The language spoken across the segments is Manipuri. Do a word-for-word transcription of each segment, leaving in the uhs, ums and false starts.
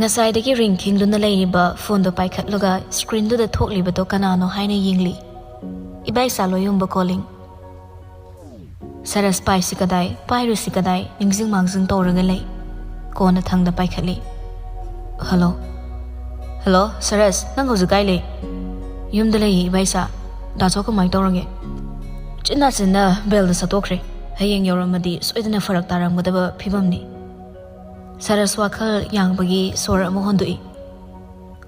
ꯉꯁꯥꯏꯗꯒꯤ ring ꯈꯤꯡꯗꯨꯅ ꯂꯩꯔꯤꯕ phoneꯗꯣ ꯄꯥꯏꯈꯠꯂꯒ screenꯗꯨꯗ ꯊꯣꯛꯂꯤꯕꯗꯣ ꯀꯅꯥꯅꯣ ꯍꯥꯏꯅ ꯌꯦꯡꯂꯤ꯫ ꯏꯕꯥꯏꯆꯥ ꯂꯣꯌꯨꯝꯕ calling꯫ ꯁꯔꯁ ꯄꯥꯏꯁꯤ ꯀꯗꯥꯏ, ꯄꯥꯏꯔꯨꯁꯤ ꯀꯗꯥꯏ, ꯅꯤꯡꯁꯤꯡ ꯃꯥꯡꯖꯤꯡ ꯇꯧꯔꯒ ꯂꯩ꯫ ꯀꯣꯟꯅ ꯊꯪꯗ ꯄꯥꯏꯈꯠꯂꯤ꯫ "Hello꯫ Hello, ꯁꯔꯁ, ꯅꯪ ꯍꯧꯖꯤꯛ ꯀꯥꯏ ꯂꯩ?" "ꯌꯨꯝꯗ ꯂꯩꯌꯦ ꯏꯕꯥꯏꯆꯥ꯫ ꯗꯥꯆꯧ ꯀꯃꯥꯏ ꯇꯧꯔꯒꯦ?" ꯆꯤꯟꯅ ꯆꯤꯟꯅ bellꯗ ꯁꯠꯇꯣꯛꯈ꯭ꯔꯦ꯫ ꯍꯌꯦꯡ ꯌꯧꯔꯝꯃꯗꯤ ꯁꯣꯏꯗꯅ ꯐꯔꯛ ꯇꯥꯔꯝꯒꯗꯕ ꯐꯤꯕꯝꯅꯤ꯫ ꯁꯔꯁ ꯋꯥꯈꯜ ꯌꯥꯡꯕꯒꯤ ꯁꯣꯔ ꯑꯃ ꯍꯣꯟꯗꯣꯛꯏ꯫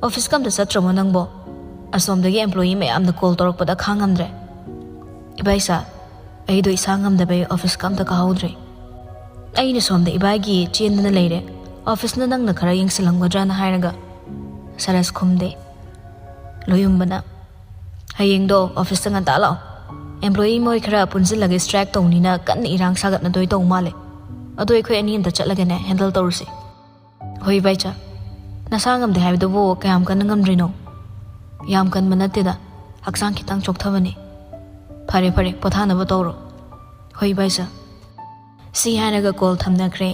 "Officeꯀ ꯑꯝꯇ ꯆꯠꯇ꯭ꯔꯕꯣ ꯅꯪꯕꯣ? ꯑꯁꯣꯝꯗꯒꯤ employee ꯃꯌꯥꯝꯅ call ꯇꯧꯔꯛꯄꯗ ꯈꯥꯡꯉꯝꯗ꯭ꯔꯦ꯫ ꯏꯕꯥꯏꯆꯥ, ꯑꯩꯗꯣ ꯏꯁꯥ ꯉꯝꯗꯕꯩ officeꯀ ꯑꯝꯇ ꯀꯥꯍꯧꯗ꯭ꯔꯦ꯫ ꯑꯩꯅ ꯁꯣꯝꯗ ꯏꯕꯥꯏꯒꯤ ꯆꯦꯟꯗꯅ ꯂꯩꯔꯦ꯫ Officeꯅ ꯅꯪꯅ ꯈꯔ ꯌꯦꯡꯁꯤꯜꯂꯝꯒꯗ꯭ꯔꯥꯅ ꯍꯥꯏꯔꯒ" ꯁꯔꯁ ꯈꯨꯝꯗꯦ꯫ ꯂꯣꯌꯨꯝꯕꯅ, "ꯍꯌꯦꯡꯗꯣ officeꯇ ꯉꯟꯇꯥ ꯂꯥꯛꯑꯣ꯫ Employee ꯃꯣꯏ ꯈꯔ ꯄꯨꯟꯁꯤꯜꯂꯒ strike ꯇꯧꯅꯤꯅ ꯀꯟꯅ ꯏꯔꯥꯡ ꯁꯥꯒꯠꯅꯗꯣꯏ ꯇꯧ ꯃꯥꯜꯂꯦ꯫ ꯑꯗꯣ ꯑꯩꯈꯣꯏ ꯑꯅꯤ ꯑꯝꯇ ꯆꯠꯂꯒꯅꯦ handle ꯇꯧꯔꯨꯁꯤ꯫" "ꯍꯣꯏ ꯏꯕꯥꯏꯆꯥ꯫ ꯅꯁꯥ ꯉꯝꯗꯦ ꯍꯥꯏꯕꯗꯨꯕꯨ ꯀꯌꯥꯝ ꯀꯟꯅ ꯉꯝꯗ꯭ꯔꯤꯅꯣ?" "ꯌꯥꯝ ꯀꯟꯕ ꯅꯠꯇꯦꯗ, ꯍꯛꯆꯥꯡ ꯈꯤꯇꯪ ꯆꯣꯛꯊꯕꯅꯤ꯫" "ꯐꯔꯦ ꯐꯔꯦ, ꯄꯣꯊꯥꯅꯕ ꯇꯧꯔꯣ꯫" "ꯍꯣꯏ ꯏꯕꯥꯏꯆꯥ꯫" ꯁꯤ ꯍꯥꯏꯔꯒ call ꯊꯝꯅꯈ꯭ꯔꯦ꯫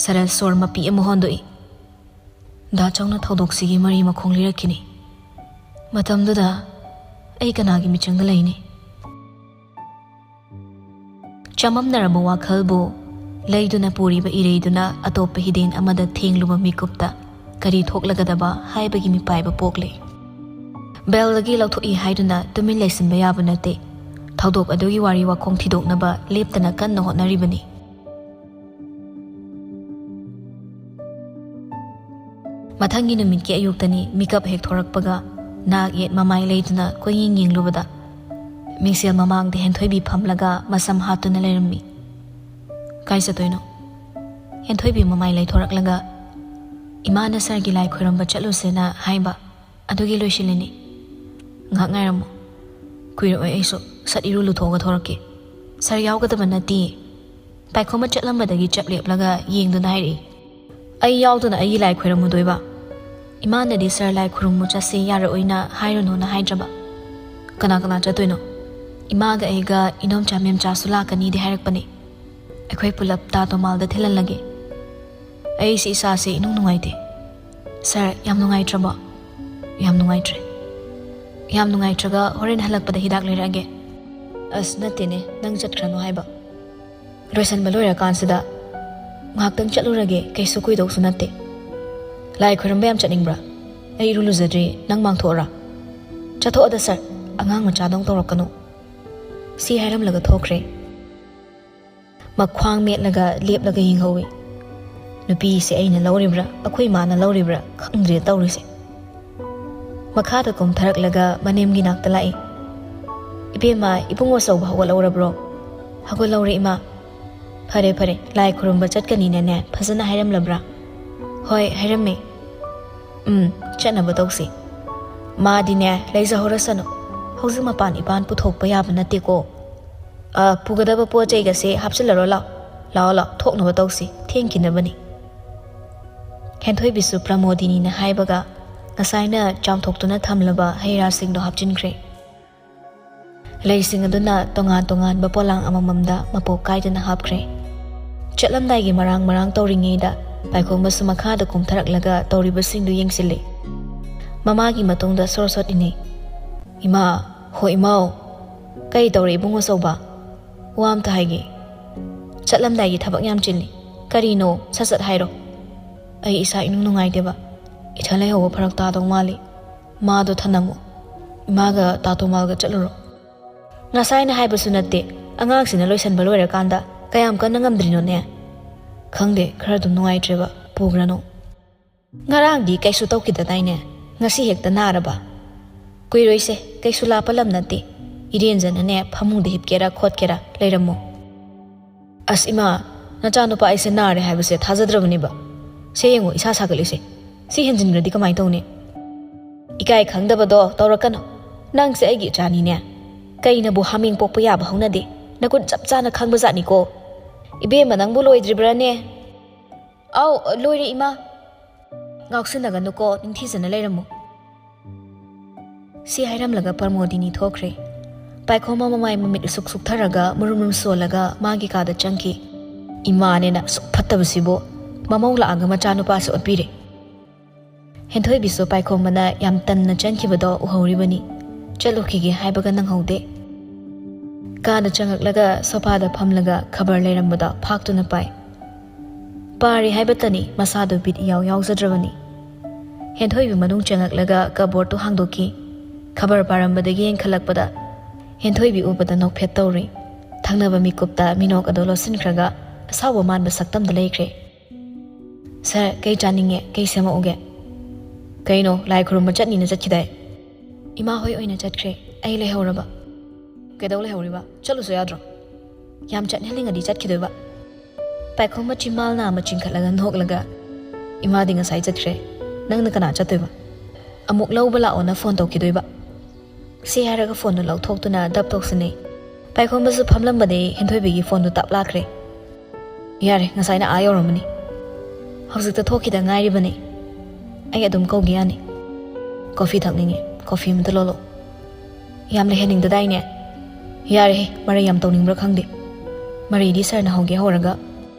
ꯁꯔꯁ ꯁꯣꯔ ꯃꯄꯤ ꯑꯃ ꯍꯣꯟꯗꯣꯛꯏ꯫ ꯗꯥꯆꯧꯅ ꯊꯧꯗꯣꯛꯁꯤꯒꯤ ꯃꯔꯤ ꯃꯈꯣꯡ ꯂꯤꯔꯛꯈꯤꯅꯤ꯫ ꯃꯇꯝꯗꯨꯗ ꯑꯩ ꯀꯅꯥꯒꯤ ꯃꯤꯆꯪꯗ ꯂꯩꯅꯤ? ꯆꯃꯝꯅꯔꯕ ꯋꯥꯈꯜꯕꯨ ꯂꯩꯗꯨꯅ ꯄꯨꯔꯤꯕ ꯏꯔꯩꯗꯨꯅ ꯑꯇꯣꯞꯄ ꯍꯤꯗꯦꯟ ꯑꯃꯗ ꯊꯦꯡꯂꯨꯕ ꯃꯤꯀꯨꯞꯇ ꯀꯔꯤ ꯊꯣꯛꯂꯒꯗꯕ ꯍꯥꯏꯕꯒꯤ ꯃꯤꯄꯥꯏꯕ ꯄꯣꯛꯂꯦ꯫ Bellꯗꯒꯤ ꯂꯧꯊꯣꯛꯏ ꯍꯥꯏꯗꯨꯅ ꯇꯨꯃꯤꯟ ꯂꯩꯁꯤꯟꯕ ꯌꯥꯕ ꯅꯠꯇꯦ꯫ ꯊꯧꯗꯣꯛ ꯑꯗꯨꯒꯤ ꯋꯥꯔꯤ ꯋꯥꯈꯣꯡ ꯊꯤꯗꯣꯛꯅꯕ ꯂꯦꯞꯇꯅ ꯀꯟꯅ ꯍꯣꯠꯅꯔꯤꯕꯅꯤ꯫ ꯃꯊꯪꯒꯤ ꯅꯨꯃꯤꯠꯀꯤ ꯑꯌꯨꯛꯇꯅꯤ꯫ ꯃꯤꯀꯞ ꯍꯦꯛ ꯊꯣꯔꯛꯄꯒ ꯅꯥꯛ ꯌꯦꯠ ꯃꯃꯥꯏ ꯂꯩꯗꯨꯅ ꯀꯣꯏꯌꯦꯡ ꯌꯦꯡꯂꯨꯕꯗ ꯃꯤꯡꯁꯦꯜ ꯃꯃꯥꯡꯗ ꯍꯦꯟꯊꯣꯏꯕꯤ ꯐꯝꯂꯒ ꯃꯁꯝ ꯍꯥꯠꯇꯨꯅ ꯂꯩꯔꯝꯃꯤ꯫ "ꯀꯥꯏ ꯆꯠꯇꯣꯏꯅꯣ?" ꯍꯦꯟꯊꯣꯏꯕꯤ ꯃꯃꯥꯏ ꯂꯩꯊꯣꯔꯛꯂꯒ, "ꯏꯃꯥꯅ ꯁꯥꯔꯒꯤ ꯂꯥꯏ ꯈꯣꯏꯔꯝꯕ ꯆꯠꯂꯨꯁꯦꯅ ꯍꯥꯏꯕ, ꯑꯗꯨꯒꯤ ꯂꯣꯏꯁꯤꯜꯂꯤꯅꯤ꯫ ꯉꯥꯏꯍꯥꯛ ꯉꯥꯏꯔꯝꯃꯣ꯫ ꯀꯨꯏꯔꯛꯑꯣꯏ, ꯑꯩꯁꯨ ꯁꯠ ꯏꯔꯨ ꯂꯨꯊꯣꯛꯑꯒ ꯊꯣꯔꯛꯀꯦ꯫ ꯁꯥꯔ ꯌꯥꯎꯒꯗꯕ ꯅꯠꯇꯤꯌꯦ꯫ ꯄꯥꯏꯈꯣꯝꯕ ꯆꯠꯂꯝꯕꯗꯒꯤ ꯆꯞ ꯂꯦꯞꯂꯒ ꯌꯦꯡꯗꯨꯅ ꯍꯥꯏꯔꯛꯏ꯫ ꯑꯩ ꯌꯥꯎꯗꯅ ꯑꯩꯒꯤ ꯂꯥꯏ ꯈꯣꯏꯔꯝꯃꯨꯗꯣꯏꯕ? ꯏꯃꯥꯅꯗꯤ ꯁꯥꯔ ꯂꯥꯏ ꯈꯨꯔꯨꯝꯃꯨ ꯆꯠꯁꯤ ꯌꯥꯔꯛꯑꯣꯏꯅ ꯍꯥꯏꯔꯨꯅꯨꯅ ꯍꯥꯏꯗ꯭ꯔꯕ? ꯀꯅꯥ ꯀꯅꯥ ꯆꯠꯇꯣꯏꯅꯣ? ꯏꯃꯥꯒ ꯑꯩꯒ ꯏꯅꯣꯝꯆꯥ ꯃꯦꯝꯆꯥꯁꯨ ꯂꯥꯛꯀꯅꯤꯗꯤ ꯍꯥꯏꯔꯛꯄꯅꯦ꯫ ꯑꯩꯈꯣꯏ ꯄꯨꯂꯞ ꯇꯥ ꯇꯣꯃꯥꯜꯗ ꯊꯤꯜꯍꯜꯂꯒꯦ꯫ ꯑꯩꯁꯤ ꯏꯁꯥꯁꯦ ꯏꯅꯨꯡ ꯅꯨꯡꯉꯥꯏꯇꯦ꯫ ꯁꯥꯔ, ꯌꯥꯝ ꯅꯨꯡꯉꯥꯏꯇ꯭ꯔꯕꯣ? ꯌꯥꯝ ꯅꯨꯡꯉꯥꯏꯇ꯭ꯔꯦ꯫ ꯌꯥꯝ ꯅꯨꯡꯉꯥꯏꯇ꯭ꯔꯒ ꯍꯣꯔꯦꯟ ꯍꯜꯂꯛꯄꯗ ꯍꯤꯗꯥꯛ ꯂꯩꯔꯛꯑꯒꯦ꯫ ꯑꯁ, ꯅꯠꯇꯦꯅꯦ, ꯅꯪ ꯆꯠꯈ꯭ꯔꯅꯣ ꯍꯥꯏꯕ꯫ ꯂꯣꯏꯁꯟꯕ ꯂꯣꯏꯔꯀꯥꯟꯁꯤꯗ ꯉꯥꯏꯍꯥꯛꯇꯪ ꯆꯠꯂꯨꯔꯒꯦ, ꯀꯩꯁꯨ ꯀꯨꯏꯗꯧꯁꯨ ꯅꯠꯇꯦ꯫ ꯂꯥꯏ ꯈꯣꯏꯔꯝꯕ ꯌꯥꯝ ꯆꯠꯅꯤꯡꯕ꯭ꯔꯥ? ꯑꯩ ꯏꯔꯨ ꯂꯨꯖꯗ꯭ꯔꯤ, ꯅꯪ ꯃꯥꯡꯊꯣꯛꯑꯣꯔꯥ? ꯆꯠꯊꯣꯛꯑꯗ ꯁꯥꯔ, ꯑꯉꯥꯡ ꯃꯆꯥꯗꯧ ꯇꯧꯔꯛꯀꯅꯨ꯫ ꯁꯤ ꯍꯥꯏꯔꯝꯂꯒ ꯊꯣꯛꯈ꯭ꯔꯦ꯫ ꯃꯈ꯭ꯋꯥꯡ ꯃꯦꯠꯂꯒ ꯂꯦꯞꯂꯒ ꯌꯦꯡꯍꯧꯏ꯫ ꯅꯨꯄꯤꯁꯦ ꯑꯩꯅ ꯂꯧꯔꯤꯕ꯭ꯔꯥ, ꯑꯩꯈꯣꯏ ꯃꯥꯅ ꯂꯧꯔꯤꯕ꯭ꯔꯥ ꯈꯪꯗ꯭ꯔꯦ ꯇꯧꯔꯤꯁꯦ꯫ ꯃꯈꯥꯗ ꯀꯨꯝꯊꯔꯛꯂꯒ ꯃꯅꯦꯝꯒꯤ ꯅꯥꯛꯇ ꯂꯥꯛꯏ꯫ "ꯏꯕꯦꯝꯃ, ꯏꯕꯨꯡ ꯑꯆꯧꯕ ꯍꯧꯒꯠꯍꯧꯔꯕ꯭ꯔꯣ?" "ꯍꯧꯒꯠꯍꯧꯔꯦ, ꯏꯃꯥ꯫" "ꯐꯔꯦ, ꯐꯔꯦ, ꯂꯥꯏ ꯈꯨꯔꯨꯝꯕ ꯆꯠꯀꯅꯤꯅꯅꯦ ꯐꯖꯅ ꯍꯥꯏꯔꯝꯂꯕ꯭ꯔꯥ?" "ꯍꯣꯏ, ꯍꯥꯏꯔꯝꯃꯦ꯫" "ꯎꯝ, ꯆꯠꯅꯕ ꯇꯧꯁꯤ꯫ ꯃꯥꯗꯤꯅꯦ, ꯂꯩꯖꯍꯧꯔꯁꯅꯨ꯫ ꯍꯧꯖꯤꯛ ꯃꯄꯥꯟ ꯏꯄꯥꯟ ꯄꯨꯊꯣꯛꯄ ꯌꯥꯕ ꯅꯠꯇꯦꯀꯣ꯫ ꯑ, ꯄꯨꯒꯗꯕ ꯄꯣꯠ ꯆꯩꯒꯁꯦ ꯍꯥꯞꯆꯤꯜꯂꯔꯣ, ꯂꯥꯎ꯫ ꯂꯥꯛꯑꯣ, ꯂꯥꯛꯑꯣ, ꯊꯣꯛꯅꯕ ꯇꯧꯁꯤ, ꯊꯦꯡꯈꯤꯅꯕꯅꯤ꯫" ꯍꯦꯟꯊꯣꯏꯕꯤꯁꯨ ꯄ꯭ꯔꯃꯣꯗꯤꯅꯤꯅ ꯍꯥꯏꯕꯒ ꯉꯁꯥꯏꯅ ꯆꯥꯝꯊꯣꯛꯇꯨꯅ ꯊꯝꯂꯕ ꯍꯩ ꯔꯥꯁꯤꯡꯗꯣ ꯍꯥꯞꯆꯤꯟꯈ꯭ꯔꯦ꯫ ꯂꯩꯁꯤꯡ ꯑꯗꯨꯅ ꯇꯣꯉꯥꯟ ꯇꯣꯉꯥꯟꯕ ꯄꯣꯂꯥꯡ ꯑꯃꯃꯝꯗ ꯃꯄꯣꯞ ꯀꯥꯏꯗꯅ ꯍꯥꯞꯈ꯭ꯔꯦ꯫ ꯆꯠꯂꯝꯗꯥꯏꯒꯤ ꯃꯔꯥꯡ ꯃꯔꯥꯡ ꯇꯧꯔꯤꯉꯩꯗ ꯄꯥꯏꯈꯣꯝꯕꯁꯨ ꯃꯈꯥꯗ ꯀꯨꯝꯊꯔꯛꯂꯒ ꯇꯧꯔꯤꯕꯁꯤꯡꯗꯨ ꯌꯦꯡꯁꯤꯜꯂꯤ꯫ ꯃꯃꯥꯒꯤ ꯃꯇꯨꯡꯗ ꯁꯣꯔ ꯁꯣꯠ ꯏꯅꯩ꯫ "ꯏꯃꯥ, ꯍꯣ ꯏꯃꯥꯎ, ꯀꯔꯤ ꯇꯧꯔꯦ ꯏꯕꯨꯡ ꯑꯆꯧꯕ? ꯋꯥ ꯑꯝꯇ ꯍꯥꯏꯒꯦ꯫" "ꯆꯠꯂꯝꯗꯥꯏꯒꯤ ꯊꯕꯛ ꯌꯥꯝ ꯆꯤꯜꯂꯤ꯫" "ꯀꯔꯤꯅꯣ? ꯁꯠ ꯁꯠ ꯍꯥꯏꯔꯣ꯫" "ꯑꯩ ꯏꯁꯥ ꯏꯅꯨꯡ ꯅꯨꯡꯉꯥꯏꯇꯦꯕ꯫ ꯏꯊꯟ ꯂꯩꯍꯧꯕ ꯐꯔꯛ ꯇꯥꯗꯧ ꯃꯥꯜꯂꯤ꯫ ꯃꯥꯗꯣ ꯊꯅꯝꯃꯣ꯫ ꯏꯃꯥꯒ ꯇꯥꯇꯣꯃꯥꯜꯒ ꯆꯠꯂꯨꯔꯣ꯫" "ꯉꯁꯥꯏꯅ ꯍꯥꯏꯕꯁꯨ ꯅꯠꯇꯦ꯫ ꯑꯉꯥꯡꯁꯤꯅ ꯂꯣꯏꯁꯟꯕ ꯂꯣꯏꯔꯀꯥꯟꯗ ꯀꯌꯥꯝ ꯀꯟꯅ ꯉꯝꯗ꯭ꯔꯤꯅꯣꯅꯦ?" "ꯈꯪꯗꯦ, ꯈꯔ ꯑꯗꯨꯝ ꯅꯨꯡꯉꯥꯏꯇ꯭ꯔꯦꯕ꯫ ꯄꯨꯈ꯭ꯔꯅꯨ꯫" "ꯉꯔꯥꯡꯗꯤ ꯀꯩꯁꯨ ꯇꯧꯈꯤꯗꯗꯥꯏꯅꯦ? ꯉꯁꯤ ꯍꯦꯛꯇ ꯅꯥꯔꯕ?" "ꯀꯨꯏꯔꯣꯏꯁꯦ, ꯀꯩꯁꯨ ꯂꯥꯞꯄ ꯂꯝ ꯅꯠꯇꯦ꯫ ꯏꯔꯦꯟꯖꯅꯅꯦ, ꯐꯃꯨꯡꯗ ꯍꯤꯞꯀꯦꯔꯥ ꯈꯣꯠꯀꯦꯔꯥ ꯂꯩꯔꯝꯃꯣ꯫" "ꯑꯁ ꯏꯃꯥ, ꯅꯆꯥꯅꯨꯄꯥ ꯑꯩꯁꯦ ꯅꯥꯔꯦ ꯍꯥꯏꯕꯁꯦ ꯊꯥꯖꯗ꯭ꯔꯕꯅꯦꯕ꯫ ꯁꯦ ꯌꯦꯡꯉꯣ, ꯏꯁꯥ ꯁꯥꯒꯠꯂꯤꯁꯦ꯫ ꯁꯤ ꯍꯦꯟꯖꯤꯟꯈ꯭ꯔꯗꯤ ꯀꯃꯥꯏꯅ ꯇꯧꯅꯤ?" "ꯏꯀꯥꯏ ꯈꯪꯗꯕꯗꯣ ꯇꯧꯔꯛꯀꯅꯨ꯫ ꯅꯪꯁꯦ ꯑꯩꯒꯤ ꯏꯆꯥꯅꯤꯅꯦ꯫ ꯀꯩꯅꯕꯨ ꯍꯥꯃꯦꯡ ꯄꯣꯛꯄ ꯌꯥꯕ ꯍꯧꯅꯗꯦ꯫ ꯅꯒꯨꯟ ꯆꯞ ꯆꯥꯅ ꯈꯪꯕꯖꯥꯠꯅꯤꯀꯣ꯫ ꯏꯕꯦꯝꯃ, ꯅꯪꯕꯨ ꯂꯣꯏꯗ꯭ꯔꯤꯕ꯭ꯔꯥꯅꯦ?" "ꯑꯥꯎ, ꯂꯣꯏꯔꯦ ꯏꯃꯥ꯫" "ꯉꯥꯎꯁꯤꯟꯅꯒꯅꯨꯀꯣ, ꯅꯤꯡꯊꯤꯖꯅ ꯂꯩꯔꯝꯃꯨ꯫" ꯁꯤ ꯍꯥꯏꯔꯝꯂꯒ ꯄ꯭ꯔꯃꯣꯗꯤꯅꯤ ꯊꯣꯛꯈ꯭ꯔꯦ꯫ ꯄꯥꯏꯈꯣꯝꯕ ꯃꯃꯥꯏ ꯃꯃꯤꯠ ꯎꯁꯨꯛ ꯁꯨꯛꯊꯔꯒ ꯃꯨꯔꯨꯝ ꯃꯨꯔꯨꯝ ꯁꯣꯜꯂꯒ ꯃꯥꯒꯤ ꯀꯥꯗ ꯆꯪꯈꯤ꯫ ꯏꯃꯥꯅꯦꯅ ꯑꯁꯨꯛ ꯐꯠꯇꯕꯁꯤꯕꯨ꯫ ꯃꯃꯧ ꯂꯥꯛꯑꯒ ꯃꯆꯥꯅꯨꯄꯥꯁꯨ ꯑꯣꯠꯄꯤꯔꯦ꯫ ꯍꯦꯟꯊꯣꯏꯕꯤꯁꯨ ꯄꯥꯏꯈꯣꯝꯕꯅ ꯌꯥꯝ ꯇꯟꯅ ꯆꯦꯟꯈꯤꯕꯗꯣ ꯎꯍꯧꯔꯤꯕꯅꯤ꯫ ꯆꯠꯂꯨꯈꯤꯒꯦ ꯍꯥꯏꯕꯒ ꯅꯪꯍꯧꯗꯦ꯫ ꯀꯥꯗ ꯆꯪꯉꯛꯂꯒ ꯁꯣꯐꯥꯗ ꯐꯝꯂꯒ ꯈꯕꯔ ꯂꯩꯔꯝꯕꯗꯣ ꯐꯥꯛꯇꯨꯅ ꯄꯥꯏ꯫ ꯄꯥꯔꯤ ꯍꯥꯏꯕꯇꯅꯤ, ꯃꯁꯥꯗꯨ ꯕꯤꯠ ꯏꯌꯥꯎ ꯌꯥꯎꯖꯗ꯭ꯔꯕꯅꯤ꯫ ꯍꯦꯟꯊꯣꯏꯕꯤ ꯃꯅꯨꯡ ꯆꯪꯉꯛꯂꯒ ꯀꯕꯣꯔꯗꯇꯨ ꯍꯥꯡꯗꯣꯛꯈꯤ꯫ ꯈꯕꯔ ꯄꯥꯔꯝꯕꯗꯒꯤ ꯌꯦꯡꯈꯠꯂꯛꯄꯗ ꯍꯦꯟꯊꯣꯏꯕꯤ ꯎꯕꯗ ꯅꯣꯛꯐꯦꯠ ꯇꯧꯔꯤ꯫ ꯊꯪꯅꯕ ꯃꯤꯀꯨꯞꯇ ꯃꯤꯅꯣꯛ ꯑꯗꯨ ꯂꯣꯠꯁꯤꯟꯈ꯭ꯔꯒ ꯑꯁꯥꯎꯕ ꯃꯥꯟꯕ ꯁꯛꯇꯝꯗ ꯂꯩꯈ꯭ꯔꯦ꯫ "ꯁꯥꯔ, ꯀꯩ ꯆꯥꯅꯤꯡꯉꯦ? ꯀꯩ ꯁꯦꯝꯃꯛꯎꯒꯦ?" "ꯀꯩꯅꯣ, ꯂꯥꯏ ꯈꯨꯔꯨꯝꯕ ꯆꯠꯅꯤꯅ ꯆꯠꯈꯤꯗꯥꯏ?" "ꯏꯃꯥ ꯍꯣꯏ ꯑꯣꯏꯅ ꯆꯠꯈ꯭ꯔꯦ, ꯑꯩ ꯂꯩꯍꯧꯔꯕ?" "ꯀꯩꯗꯧ ꯂꯩꯍꯧꯔꯤꯕ? ꯆꯠꯂꯨꯁꯨ ꯌꯥꯗ꯭ꯔꯣ? ꯌꯥꯝ ꯆꯠꯍꯟꯅꯤꯡꯉꯗꯤ ꯆꯠꯈꯤꯗꯣꯏꯕ?" ꯄꯥꯏꯈꯣꯝꯕ ꯆꯤꯝꯕꯥꯜ ꯅꯥꯝꯃ ꯆꯤꯡꯈꯠꯂꯒ ꯅꯣꯛꯂꯒ, "ꯏꯃꯥꯗꯤ ꯉꯁꯥꯏ ꯆꯠꯈ꯭ꯔꯦ, ꯅꯪꯅ ꯀꯅꯥ ꯆꯠꯇꯣꯏꯕ? ꯑꯃꯨꯛ ꯂꯧꯕ ꯂꯥꯛꯑꯣꯅ ꯐꯣꯟ ꯇꯧꯈꯤꯗꯣꯏꯕ?" ꯁꯤ ꯍꯥꯏꯔꯒ ꯐꯣꯟꯗꯨ ꯂꯧꯊꯣꯛꯇꯨꯅ ꯗꯞ ꯇꯧꯁꯤꯟꯅꯩ꯫ ꯄꯥꯏꯈꯣꯝꯕꯁꯨ ꯐꯝꯂꯝꯕꯗꯒꯤ ꯍꯦꯟꯊꯣꯏꯕꯤꯒꯤ ꯐꯣꯟꯗꯨ ꯇꯞ ꯂꯥꯛꯈ꯭ꯔꯦ꯫ "ꯌꯥꯔꯦ, ꯉꯁꯥꯏꯅ ꯑꯥ ꯌꯧꯔꯝꯃꯅꯤ꯫ ꯍꯧꯖꯤꯛꯇ ꯊꯣꯛꯈꯤꯗ ꯉꯥꯏꯔꯤꯕꯅꯤ꯫ ꯑꯩ ꯑꯗꯨꯝ ꯀꯧꯒꯦ ꯌꯥꯅꯤ꯫ ꯀꯣꯐꯤ ꯊꯛꯅꯤꯡꯉꯦ, ꯀꯣꯐꯤ ꯑꯃꯇ ꯂꯣꯜꯂꯣ꯫ ꯌꯥꯝ ꯂꯩꯍꯟꯅꯤꯡꯗꯗꯥꯏꯅꯦ? ꯌꯥꯔꯦꯍꯦ, ꯃꯔꯩ ꯌꯥꯝ ꯇꯧꯅꯤꯡꯕ꯭ꯔꯥ ꯈꯪꯗꯦ꯫ ꯃꯔꯩꯗꯤ ꯁꯥꯔꯅ ꯍꯧꯒꯦ ꯍꯧꯔꯒ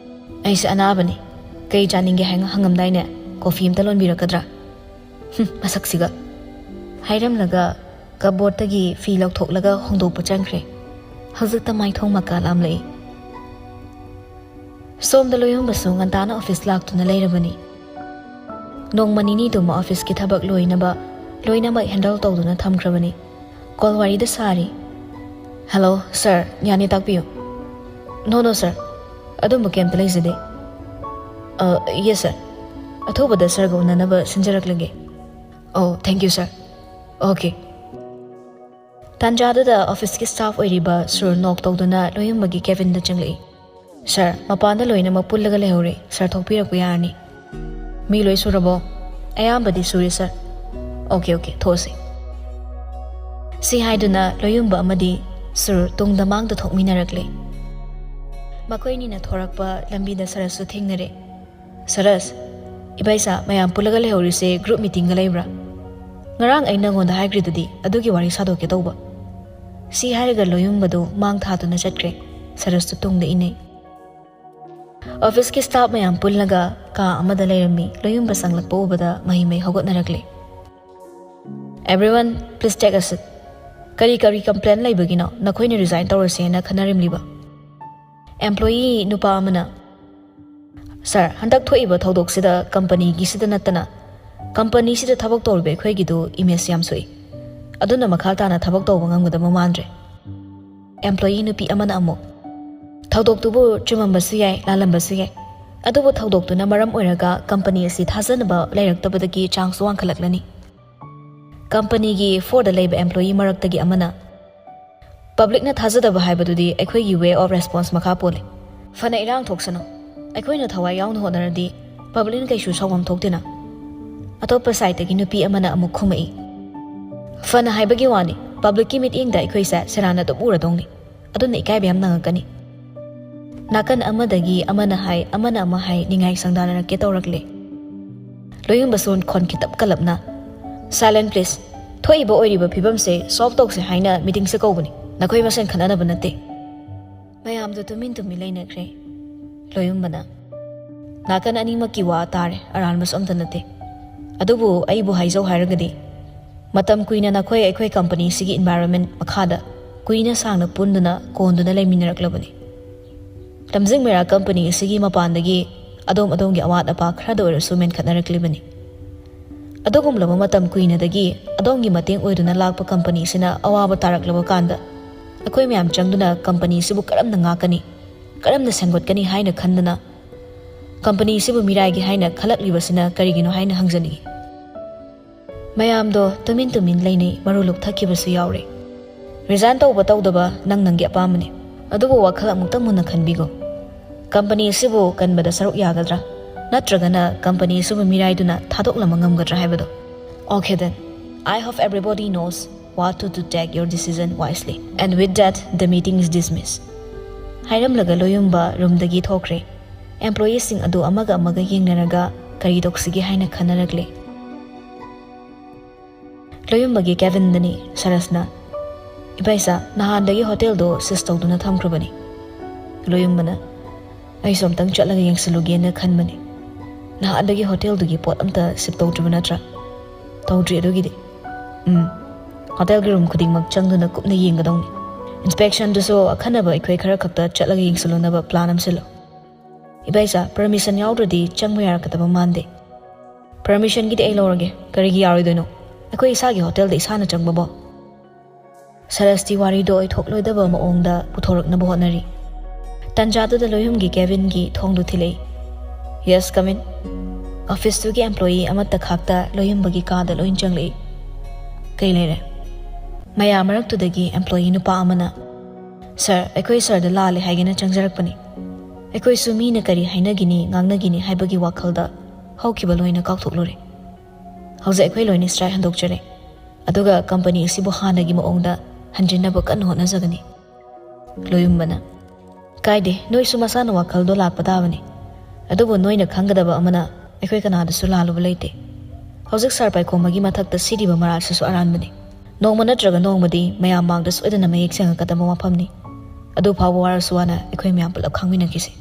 ꯑꯩꯁꯦ ꯑꯅꯥꯕꯅꯤ꯫ ꯀꯩ ꯆꯥꯅꯤꯡꯒꯦ ꯍꯥꯏꯅ ꯍꯪꯉꯝꯗꯥꯏꯅꯦ? ꯀꯣꯐꯤ ꯑꯃꯇ ꯂꯣꯟꯕꯤꯔꯛꯀꯗ꯭ꯔꯥ? ꯍꯨꯝ, ꯃꯁꯛꯁꯤꯒ꯫" ꯍꯥꯏꯔꯝꯂꯒ ꯀꯕꯣꯔꯗꯇꯒꯤ ꯐꯤ ꯂꯧꯊꯣꯛꯂꯒ ꯍꯣꯡꯗꯣꯛꯄ ꯆꯪꯈ꯭ꯔꯦ꯫ ꯍꯧꯖꯤꯛꯇ ꯃꯥꯏꯊꯣꯡ ꯃꯀꯥ ꯂꯥꯝꯂꯛꯏ꯫ ꯁꯣꯝꯗ ꯂꯣꯌꯨꯝꯕꯁꯨ ꯉꯟꯇꯥꯅ ꯑꯣꯐꯤꯁ ꯂꯥꯛꯇꯨꯅ ꯂꯩꯔꯕꯅꯤ꯫ ꯅꯣꯡꯃ ꯅꯤꯅꯤꯗꯨꯃ ꯑꯣꯐꯤꯁꯀꯤ ꯊꯕꯛ ꯂꯣꯏꯅꯕ ꯂꯣꯏꯅꯃꯛ ꯍꯦꯟꯗꯜ ꯇꯧꯗꯨꯅ ꯊꯝꯈ꯭ꯔꯕꯅꯤ꯫ ꯀꯣꯜ ꯋꯥꯔꯤꯗ ꯁꯥꯔꯤ꯫ "ꯍꯜꯂꯣ ꯁꯥꯔ, ꯌꯥꯅꯤ ꯇꯥꯛꯄꯤꯌꯨ꯫" "ꯅꯣ ꯅꯣ ꯁꯥꯔ, ꯑꯗꯨꯝꯕ ꯀꯩꯝꯇ ꯂꯩꯖꯗꯦ꯫" "ꯑ, ꯌꯦꯁ ꯁꯥꯔ, ꯑꯊꯨꯕꯗ ꯁꯥꯔꯒ ꯎꯅꯅꯕ ꯁꯤꯟꯖꯔꯛꯂꯒꯦ꯫" "ꯑꯣ, ꯊꯦꯡꯛ ꯌꯨ ꯁꯥꯔ꯫ ꯑꯣꯀꯦ꯫" ꯇꯥꯟꯖꯥꯗꯨꯗ ꯑꯣꯐꯤꯁꯀꯤ ꯁ꯭ꯇꯥꯐ ꯑꯣꯏꯔꯤꯕ ꯁꯨꯔ ꯅꯣꯛ ꯇꯧꯗꯨꯅ ꯂꯣꯌꯨꯝꯕꯒꯤ ꯀꯦꯕꯤꯟꯗ ꯆꯪꯂꯛꯏ꯫ "ꯁꯥꯔ, ꯃꯄꯥꯟꯗ ꯂꯣꯏꯅꯃꯛ ꯄꯨꯜꯂꯒ ꯂꯩꯍꯧꯔꯦ꯫ ꯁꯥꯔ ꯊꯣꯛꯄꯤꯔꯛꯄ ꯌꯥꯔꯅꯤ꯫" "ꯃꯤ ꯂꯣꯏ ꯁꯨꯔꯕꯣ?" "ꯑꯌꯥꯝꯕꯗꯤ ꯁꯨꯔꯦ ꯁꯥꯔ꯫" "Okay, okay, ꯊꯣꯛꯑꯁꯤ꯫" ꯁꯤ ꯍꯥꯏꯗꯨꯅ ꯂꯣꯌꯨꯝꯕ ꯑꯃꯗꯤ ꯁꯨꯔ ꯇꯨꯡꯗ ꯃꯥꯡꯗ ꯊꯣꯛꯃꯤꯟꯅꯔꯛꯂꯦ꯫ ꯃꯈꯣꯏꯅꯤꯅ ꯊꯣꯔꯛꯄ ꯂꯝꯕꯤꯗ ꯁꯔꯁꯁꯨ ꯊꯦꯡꯅꯔꯦ꯫ "ꯁꯔꯁ, ꯏꯕꯥꯏꯁꯥ, ꯃꯌꯥꯝ ꯄꯨꯜꯂꯒ ꯂꯩꯍꯧꯔꯤꯁꯦ ꯒ꯭ꯔꯨꯞ ꯃꯤꯇꯤꯡꯒ ꯂꯩꯕ꯭ꯔꯥ? ꯉꯔꯥꯡ ꯑꯩ ꯅꯪꯉꯣꯟꯗ ꯍꯥꯏꯈ꯭ꯔꯤꯗꯨꯗꯤ, ꯑꯗꯨꯒꯤ ꯋꯥꯔꯤ ꯁꯥꯗꯣꯛꯀꯦ ꯇꯧꯕ꯫" ꯁꯤ ꯍꯥꯏꯔꯒ ꯂꯣꯌꯨꯝꯕꯗꯨ ꯃꯥꯡ ꯊꯥꯗꯨꯅ ꯆꯠꯈ꯭ꯔꯦ꯫ ꯁꯔꯁꯇꯨ ꯇꯨꯡꯗ ꯏꯟꯅꯩ꯫ ꯑꯣꯐꯤꯁꯀꯤ ꯁ꯭ꯇꯥꯐ ꯃꯌꯥꯝ ꯄꯨꯜꯂꯒ ꯀꯥ ꯑꯃꯗ ꯂꯩꯔꯝꯃꯤ꯫ ꯂꯣꯌꯨꯝꯕ ꯆꯪꯂꯛꯄ ꯎꯕꯗ ꯃꯍꯩ ꯃꯍꯩ ꯍꯧꯒꯠꯅꯔꯛꯂꯦ꯫ "Everyone, please take a seat꯫ ꯀꯔꯤ ꯀꯔꯤ ꯀꯝꯄ꯭ꯂꯦꯟ ꯂꯩꯕꯒꯤꯅꯣ ꯅꯈꯣꯏꯅ ꯔꯤꯖꯥꯏꯟ ꯇꯧꯔꯁꯦꯅ ꯈꯟꯅꯔꯝꯂꯤꯕ?" ꯑꯦꯝꯄ꯭ꯂꯣꯌꯤ ꯅꯨꯄꯥ ꯑꯃꯅ, "ꯁꯥꯔ, ꯍꯟꯗꯛ ꯊꯣꯛꯏꯕ ꯊꯧꯗꯣꯛꯁꯤꯗ ꯀꯝꯄꯅꯤꯒꯤꯁꯤꯗ ꯅꯠꯇꯅ ꯀꯝꯄꯅꯤꯁꯤꯗ ꯊꯕꯛ ꯇꯧꯔꯤꯕ ꯑꯩꯈꯣꯏꯒꯤꯗꯨ ꯏꯃꯦꯖ ꯌꯥꯝ ꯁꯣꯛꯏ꯫ ꯑꯗꯨꯅ ꯃꯈꯥ ꯇꯥꯅ ꯊꯕꯛ ꯇꯧꯕ ꯉꯝꯒꯗꯕ ꯃꯥꯟꯗ꯭ꯔꯦ꯫" ꯑꯦꯝꯄ꯭ꯂꯣꯌꯤ ꯅꯨꯄꯤ ꯑꯃꯅ ꯑꯃꯨꯛ, "ꯊꯧꯗꯣꯛꯇꯨꯕꯨ ꯆꯨꯝꯃꯝꯕꯁꯨ ꯌꯥꯏ, ꯂꯥꯜꯂꯝꯕꯁꯨ ꯌꯥꯏ, ꯑꯗꯨꯕꯨ ꯊꯧꯗꯣꯛꯇꯨꯅ ꯃꯔꯝ ꯑꯣꯏꯔꯒ ꯀꯝꯄꯅꯤ ꯑꯁꯤ ꯊꯥꯖꯅꯕ ꯂꯩꯔꯛꯇꯕꯗꯒꯤ ꯆꯥꯟꯁꯁꯨ ꯋꯥꯡꯈꯠꯂꯛꯂꯅꯤ꯫" ꯀꯝꯄꯅꯤꯒꯤ ꯐꯣꯔꯗ ꯂꯩꯕ ꯑꯦꯝꯄ꯭ꯂꯣꯌꯤ ꯃꯔꯛꯇꯒꯤ ꯑꯃꯅ, "ꯄꯕ꯭ꯂꯤꯛꯅ ꯊꯥꯖꯗꯕ ꯍꯥꯏꯕꯗꯨꯗꯤ ꯑꯩꯈꯣꯏꯒꯤ ꯋꯦ ꯑꯣꯐ ꯔꯦꯁꯄꯣꯟꯁ ꯃꯈꯥ ꯄꯣꯜꯂꯤ꯫ ꯐꯅ ꯏꯔꯥꯡ ꯊꯣꯛꯁꯅꯨ, ꯑꯩꯈꯣꯏꯅ ꯊꯋꯥꯏ ꯌꯥꯎꯅ ꯍꯣꯠꯅꯔꯗꯤ ꯄꯕ꯭ꯂꯤꯛꯅ ꯀꯩꯁꯨ ꯁꯥꯎꯐꯝ ꯊꯣꯛꯇꯦꯅ꯫" ꯑꯇꯣꯞꯄ ꯁꯥꯏꯠꯇꯒꯤ ꯅꯨꯄꯤ ꯑꯃꯅ ꯑꯃꯨꯛ ꯈꯨꯝꯃꯛꯏ, "ꯐꯅ ꯍꯥꯏꯕꯒꯤ ꯋꯥꯅꯤ, ꯄꯕ꯭ꯂꯤꯛꯀꯤ ꯃꯤꯠꯌꯦꯡꯗ ꯑꯩꯈꯣꯏꯁꯦ ꯁꯦꯔꯥꯟꯅ ꯑꯗꯨꯝ ꯎꯔꯗꯧꯅꯤ꯫ ꯑꯗꯨꯅ ꯏꯀꯥꯏꯕ ꯌꯥꯝ ꯅꯪꯉꯛꯀꯅꯤ꯫" ꯅꯥꯀꯟ ꯑꯃꯗꯒꯤ ꯑꯃꯅ ꯍꯥꯏ, ꯑꯃꯅ ꯑꯃ ꯍꯥꯏ, ꯅꯤꯡꯉꯥꯏ ꯁꯪꯗꯥꯅꯔꯛꯀꯦ ꯇꯧꯔꯛꯂꯦ꯫ ꯂꯣꯌꯨꯝꯕꯁꯨ ꯈꯣꯟ ꯈꯤꯇꯞ ꯀꯜꯂꯞꯅ, "Silent please꯫ ꯊꯣꯛꯏꯕ ꯑꯣꯏꯔꯤꯕ ꯐꯤꯕꯝꯁꯦ ꯁꯣꯜꯕ ꯇꯧꯁꯦ ꯍꯥꯏꯅ ꯃꯤꯇꯤꯡꯁꯦ ꯀꯧꯕꯅꯤ꯫ ꯅꯈꯣꯏ ꯃꯁꯦꯟ ꯈꯠꯅꯅꯕ ꯅꯠꯇꯦ꯫" ꯃꯌꯥꯝꯗꯣ ꯇꯨꯃꯤꯟ ꯇꯨꯃꯤꯟ ꯂꯩꯅꯈ꯭ꯔꯦ꯫ ꯂꯣꯌꯨꯝꯕꯅ, "ꯅꯥꯀꯟ ꯑꯅꯤꯃꯛꯀꯤ ꯋꯥ ꯇꯥꯔꯦ, ꯑꯔꯥꯟꯕꯁꯨ ꯑꯝꯇ ꯅꯠꯇꯦ꯫ ꯑꯗꯨꯕꯨ ꯑꯩꯕꯨ ꯍꯥꯏꯖꯧ ꯍꯥꯏꯔꯒꯗꯤ, ꯃꯇꯝ ꯀꯨꯏꯅ ꯅꯈꯣꯏ ꯑꯩꯈꯣꯏ ꯀꯝꯄꯅꯤꯁꯤꯒꯤ ꯏꯟꯚꯥꯏꯔꯣꯟꯃꯦꯟ ꯃꯈꯥꯗ ꯀꯨꯏꯅ ꯁꯥꯡꯅ ꯄꯨꯟꯗꯨꯅ ꯀꯣꯟꯗꯨꯅ ꯂꯩꯃꯤꯟꯅꯔꯛꯂꯕꯅꯤ꯫ ꯂꯝꯖꯤꯡ ꯃꯩꯔꯥ ꯀꯝꯄꯅꯤ ꯑꯁꯤꯒꯤ ꯃꯄꯥꯟꯗꯒꯤ ꯑꯗꯣꯝ ꯑꯗꯣꯝꯒꯤ ꯑꯋꯥꯠ ꯑꯄꯥ ꯈꯔꯗ ꯑꯣꯏꯔꯁꯨ ꯃꯦꯟꯈꯠꯅꯔꯛꯂꯤꯕꯅꯤ꯫ ꯑꯗꯨꯒꯨꯝꯂꯕ ꯃꯇꯝ ꯀꯨꯏꯅꯗꯒꯤ ꯑꯗꯣꯝꯒꯤ ꯃꯇꯦꯡ ꯑꯣꯏꯗꯨꯅ ꯂꯥꯛꯄ ꯀꯝꯄꯅꯤꯁꯤꯅ ꯑꯋꯥꯕ ꯇꯥꯔꯛꯂꯕ ꯀꯥꯟꯗ ꯑꯩꯈꯣꯏ ꯃꯌꯥꯝ ꯆꯪꯗꯨꯅ ꯀꯝꯄꯅꯤꯁꯤꯕꯨ ꯀꯔꯝꯅ ꯉꯥꯛꯀꯅꯤ, ꯀꯔꯝꯅ ꯁꯦꯝꯒꯠꯀꯅꯤ ꯍꯥꯏꯅ ꯈꯟꯗꯅ ꯀꯝꯄꯅꯤꯁꯤꯕꯨ ꯃꯤꯔꯥꯏꯒꯦ ꯍꯥꯏꯅ ꯈꯜꯂꯛꯂꯤꯕꯁꯤꯅ ꯀꯔꯤꯒꯤꯅꯣ ꯍꯥꯏꯅ ꯍꯪꯖꯅꯤꯡꯏ꯫" ꯃꯌꯥꯝꯗꯣ ꯇꯨꯃꯤꯟ ꯇꯨꯃꯤꯟ ꯂꯩꯅꯩ, ꯃꯔꯨ ꯂꯨꯛꯊꯈꯤꯕꯁꯨ ꯌꯥꯎꯔꯦ꯫ "ꯔꯤꯖꯥꯏꯟ ꯇꯧꯕ ꯇꯧꯗꯕ ꯅꯪ ꯅꯪꯒꯤ ꯑꯄꯥꯝꯕꯅꯤ, ꯑꯗꯨꯕꯨ ꯋꯥꯈꯜ ꯑꯃꯨꯛꯇꯪ ꯃꯨꯟꯅ ꯈꯟꯕꯤꯈꯣ꯫ ꯀꯝꯄꯅꯤ ꯑꯁꯤꯕꯨ ꯀꯟꯕꯗ ꯁꯔꯨꯛ ꯌꯥꯒꯗ꯭ꯔꯥ? ꯅꯠꯇ꯭ꯔꯒꯅ ꯀꯝꯄꯅꯤ ꯑꯁꯤꯕꯨ ꯃꯤꯔꯥꯏꯗꯨꯅ ꯊꯥꯗꯣꯛꯂꯝꯕ ꯉꯝꯒꯗ꯭ꯔꯥ ꯍꯥꯏꯕꯗꯣ? Okay then, I hope everybody knows what to do, take your decision wisely. And with that, the meeting is dismissed." ꯍꯥꯏꯔꯝꯂꯒ ꯂꯣꯌꯨꯝꯕ ꯔꯨꯝꯗꯒꯤ ꯊꯣꯛꯈ꯭ꯔꯦ꯫ ꯑꯦꯝꯄ꯭ꯂꯣꯌꯤꯁꯤꯡ ꯑꯗꯨ ꯑꯃꯒ ꯑꯃꯒ ꯌꯦꯡꯅꯔꯒ ꯀꯔꯤ ꯇꯧꯁꯤꯒꯦ ꯍꯥꯏꯅ ꯈꯟꯅꯔꯛꯂꯦ꯫ ꯂꯣꯌꯨꯝꯕꯒꯤ ꯀꯦꯕꯤꯟꯗꯅꯤ ꯁꯔꯁꯅ, "ꯏꯕꯥꯏꯁꯥ, ꯅꯍꯥꯟꯗꯒꯤ ꯍꯣꯇꯦꯜꯗꯣ ꯁꯤꯁ ꯇꯧꯗꯨꯅ ꯊꯝꯈ꯭ꯔꯕꯅꯤ꯫" ꯂꯣꯌꯨꯝꯕꯅ, ꯑꯩꯁꯨ ꯑꯝꯇꯪ ꯆꯠꯂꯒ ꯌꯦꯡꯁꯤꯜꯂꯨꯒꯦꯅ ꯈꯟꯕꯅꯤ꯫ ꯅꯍꯥꯟꯗꯒꯤ ꯍꯣꯇꯦꯜꯗꯨꯒꯤ ꯄꯣꯠ ꯑꯝꯇ ꯁꯤꯞ ꯇꯧꯗ꯭ꯔꯤꯕ ꯅꯠꯇ꯭ꯔꯥ? ꯇꯧꯗ꯭ꯔꯤ ꯑꯗꯨꯒꯤꯗꯤ꯫ ꯎꯝ, ꯍꯣꯇꯦꯜꯒꯤ ꯔꯨꯝ ꯈꯨꯗꯤꯡꯃꯛ ꯆꯪꯗꯨꯅ ꯀꯨꯞꯅ ꯌꯦꯡꯒꯗꯧꯅꯤ꯫ ꯏꯟꯁꯄꯦꯛꯁꯟꯗꯨꯁꯨ ꯑꯈꯟꯅꯕ ꯑꯩꯈꯣꯏ ꯈꯔ ꯈꯛꯇ ꯆꯠꯂꯒ ꯌꯦꯡꯁꯤꯜꯂꯨꯅꯕ ꯄ꯭ꯂꯥꯟ ꯑꯃ ꯁꯤꯜꯂꯣ꯫ ꯏꯕꯥꯏꯆꯥ, ꯄꯔꯃꯤꯁꯟ ꯌꯥꯎꯗ꯭ꯔꯗꯤ ꯆꯪꯕ ꯌꯥꯔꯛꯀꯗꯕ ꯃꯥꯟꯗꯦ꯫ ꯄꯔꯃꯤꯁꯟꯒꯤꯗꯤ ꯑꯩ ꯂꯧꯔꯒꯦ꯫ ꯀꯔꯤꯒꯤ ꯌꯥꯔꯣꯏꯗꯣꯏꯅꯣ? ꯑꯩꯈꯣꯏ ꯏꯁꯥꯒꯤ ꯍꯣꯇꯦꯜꯗ ꯏꯁꯥꯅ ꯆꯪꯕꯕꯣ? ꯁꯔꯁꯇꯤ ꯋꯥꯔꯤꯗꯣ ꯑꯣꯏꯊꯣꯛꯂꯣꯏꯗꯕ ꯃꯑꯣꯡꯗ ꯄꯨꯊꯣꯔꯛꯅꯕ ꯍꯣꯠꯅꯔꯤ꯫ ꯇꯟꯖꯥꯗꯨꯗ ꯂꯣꯏꯌꯨꯝꯒꯤ ꯀꯦꯕꯤꯟꯒꯤ ꯊꯣꯡꯗꯨ ꯊꯤꯜꯂꯛꯏ꯫ "Yes, come in." ꯑꯣꯐꯤꯁꯇꯨꯒꯤ ꯑꯦꯝꯄ꯭ꯂꯣꯌꯤ ꯑꯃꯠꯇ ꯈꯥꯛꯇ ꯂꯣꯏꯌꯨꯝꯕꯒꯤ ꯀꯥꯗ ꯂꯣꯏ ꯆꯪꯂꯛꯏ꯫ "ꯀꯩ ꯂꯩꯔꯦ?" ꯃꯌꯥꯝ ꯃꯔꯛꯇꯨꯗꯒꯤ ꯑꯦꯝꯄ꯭ꯂꯣꯌꯤ ꯅꯨꯄꯥ ꯑꯃꯅ, "ꯁꯥꯔ, ꯑꯩꯈꯣꯏ ꯁꯥꯔꯗ ꯂꯥꯜꯂꯦ ꯍꯥꯏꯒꯦꯅ ꯆꯪꯖꯔꯛꯄꯅꯤ꯫ ꯑꯩꯈꯣꯏꯁꯨ ꯃꯤꯅ ꯀꯔꯤ ꯍꯥꯏꯅꯒꯤꯅꯤ, ꯉꯥꯡꯅꯒꯤꯅꯤ ꯍꯥꯏꯕꯒꯤ ꯋꯥꯈꯜꯗ ꯍꯧꯈꯤꯕ ꯂꯣꯏꯅ ꯀꯥꯎꯊꯣꯛꯂꯨꯔꯦ꯫ ꯍꯧꯖꯤꯛ ꯑꯩꯈꯣꯏ ꯂꯣꯏꯅ ꯁ꯭ꯇ꯭ꯔꯥꯏꯛ ꯍꯟꯗꯣꯛꯆꯔꯦ꯫ ꯑꯗꯨꯒ ꯀꯝꯄꯅꯤ ꯑꯁꯤꯕꯨ ꯍꯥꯟꯅꯒꯤ ꯃꯑꯣꯡꯗ ꯍꯟꯖꯤꯟꯅꯕ ꯀꯟꯅ ꯍꯣꯠꯅꯖꯒꯅꯤ꯫" ꯂꯣꯏꯌꯨꯝꯕꯅ, "ꯀꯥꯏꯗꯦ, ꯅꯣꯏꯁꯨ ꯃꯁꯥꯅ ꯋꯥꯈꯜꯗꯣ ꯂꯥꯛꯄ ꯇꯥꯕꯅꯤ꯫ ꯑꯗꯨꯕꯨ ꯅꯣꯏꯅ ꯈꯪꯒꯗꯕ ꯑꯃꯅ, ꯑꯩꯈꯣꯏ ꯀꯅꯥꯗꯁꯨ ꯂꯥꯜꯂꯨꯕ ꯂꯩꯇꯦ꯫ ꯍꯧꯖꯤꯛ ꯁꯥꯔ ꯄꯥꯏꯈꯣꯝꯕꯒꯤ ꯃꯊꯛꯇ ꯁꯤꯔꯤꯕ ꯃꯔꯥꯜꯁꯤꯁꯨ ꯑꯔꯥꯟꯕꯅꯤ꯫ ꯅꯣꯡꯃ ꯅꯠꯇ꯭ꯔꯒ ꯅꯣꯡꯃꯗꯤ ꯃꯌꯥꯝ ꯃꯥꯡꯗ ꯁꯣꯏꯗꯅ ꯃꯌꯦꯛ ꯁꯦꯡꯉꯛꯀꯗꯕ ꯋꯥꯐꯝꯅꯤ꯫ ꯑꯗꯨ ꯐꯥꯎꯕ ꯋꯥꯔꯁꯨ ꯋꯥꯅ ꯑꯩꯈꯣꯏ ꯃꯌꯥꯝ ꯄꯨꯂꯞ ꯈꯪꯃꯤꯟꯅꯈꯤꯁꯤ꯫"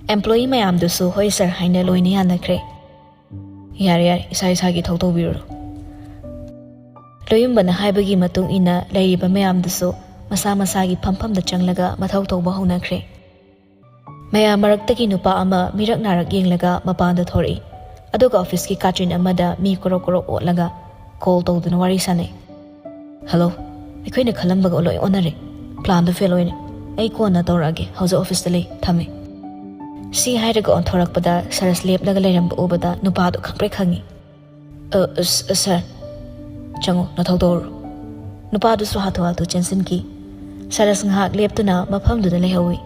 ꯑꯦꯝꯄ꯭ꯂꯣꯌꯤ ꯃꯌꯥꯝꯗꯨꯁꯨ "ꯍꯣꯏ ꯁꯥꯔ" ꯍꯥꯏꯅ ꯂꯣꯏꯅ ꯌꯥꯅꯈ꯭ꯔꯦ꯫ "ꯌꯥꯔꯦ, ꯌꯥꯔꯦ, ꯏꯁꯥ ꯏꯁꯥꯒꯤ ꯊꯧ ꯇꯧꯕꯤꯔꯨꯔꯣ꯫" ꯂꯣꯏꯌꯨꯝꯕꯅ ꯍꯥꯏꯕꯒꯤ ꯃꯇꯨꯡ ꯏꯟꯅ ꯂꯩꯔꯤꯕ ꯃꯌꯥꯝꯗꯨꯁꯨ ꯃꯁꯥ ꯃꯁꯥꯒꯤ ꯐꯝꯐꯝꯗ ꯆꯪꯂꯒ ꯃꯊꯧ ꯇꯧꯕ ꯍꯧꯅꯈ꯭ꯔꯦ꯫ ꯃꯌꯥꯝ ꯃꯔꯛꯇꯒꯤ ꯅꯨꯄꯥ ꯑꯃ ꯃꯤꯔꯛ ꯅꯥꯔꯛ ꯌꯦꯡꯂꯒ ꯃꯄꯥꯟꯗ ꯊꯣꯔꯛꯏ꯫ ꯑꯗꯨꯒ ꯑꯣꯐꯤꯁꯀꯤ ꯀꯥꯆꯤꯟ ꯑꯃꯗ ꯃꯤ ꯀ꯭ꯔꯣꯛ ꯀ꯭ꯔꯣꯛ ꯑꯣꯠꯂꯒ ꯀꯣꯜ ꯇꯧꯗꯨꯅ ꯋꯥꯔꯤ ꯁꯥꯟꯅꯩ꯫ "ꯍꯜꯂꯣ, ꯑꯩꯈꯣꯏꯅ ꯈꯜꯂꯝꯕꯒ ꯂꯣꯏ ꯑꯣꯟꯅꯔꯦ꯫ ꯄ꯭ꯂꯥꯟꯗꯣ ꯐꯦꯜ ꯑꯣꯏꯔꯦ꯫ ꯑꯩ ꯀꯣꯟꯅ ꯇꯧꯔꯛꯑꯒꯦ, ꯍꯧꯖꯤꯛ ꯑꯣꯐꯤꯁꯇ ꯂꯩ, ꯊꯝꯃꯦ꯫" ꯁꯤ ꯍꯥꯏꯔꯒ ꯑꯣꯟꯊꯣꯔꯛꯄꯗ ꯁꯔꯁ ꯂꯦꯞꯂꯒ ꯂꯩꯔꯝꯕ ꯎꯕꯗ ꯅꯨꯄꯥꯗꯣ ꯈꯪꯄ꯭ꯔꯦꯛ ꯈꯪꯉꯤ꯫ "ꯑ, ꯑ, ꯁ-, ꯑ, ꯁꯥꯔ, ꯆꯪꯉꯣ, ꯅꯊꯧ ꯇꯧꯔꯨꯔꯣ꯫" ꯅꯨꯄꯥꯗꯨꯁꯨ ꯍꯥꯊꯨ ꯍꯥꯊꯨ ꯆꯦꯟꯁꯤꯟꯈꯤ꯫ ꯁꯔꯁ ꯉꯥꯏꯍꯥꯛ ꯂꯦꯞꯇꯨꯅ ꯃꯐꯝꯗꯨꯗ ꯂꯩꯍꯧꯏ꯫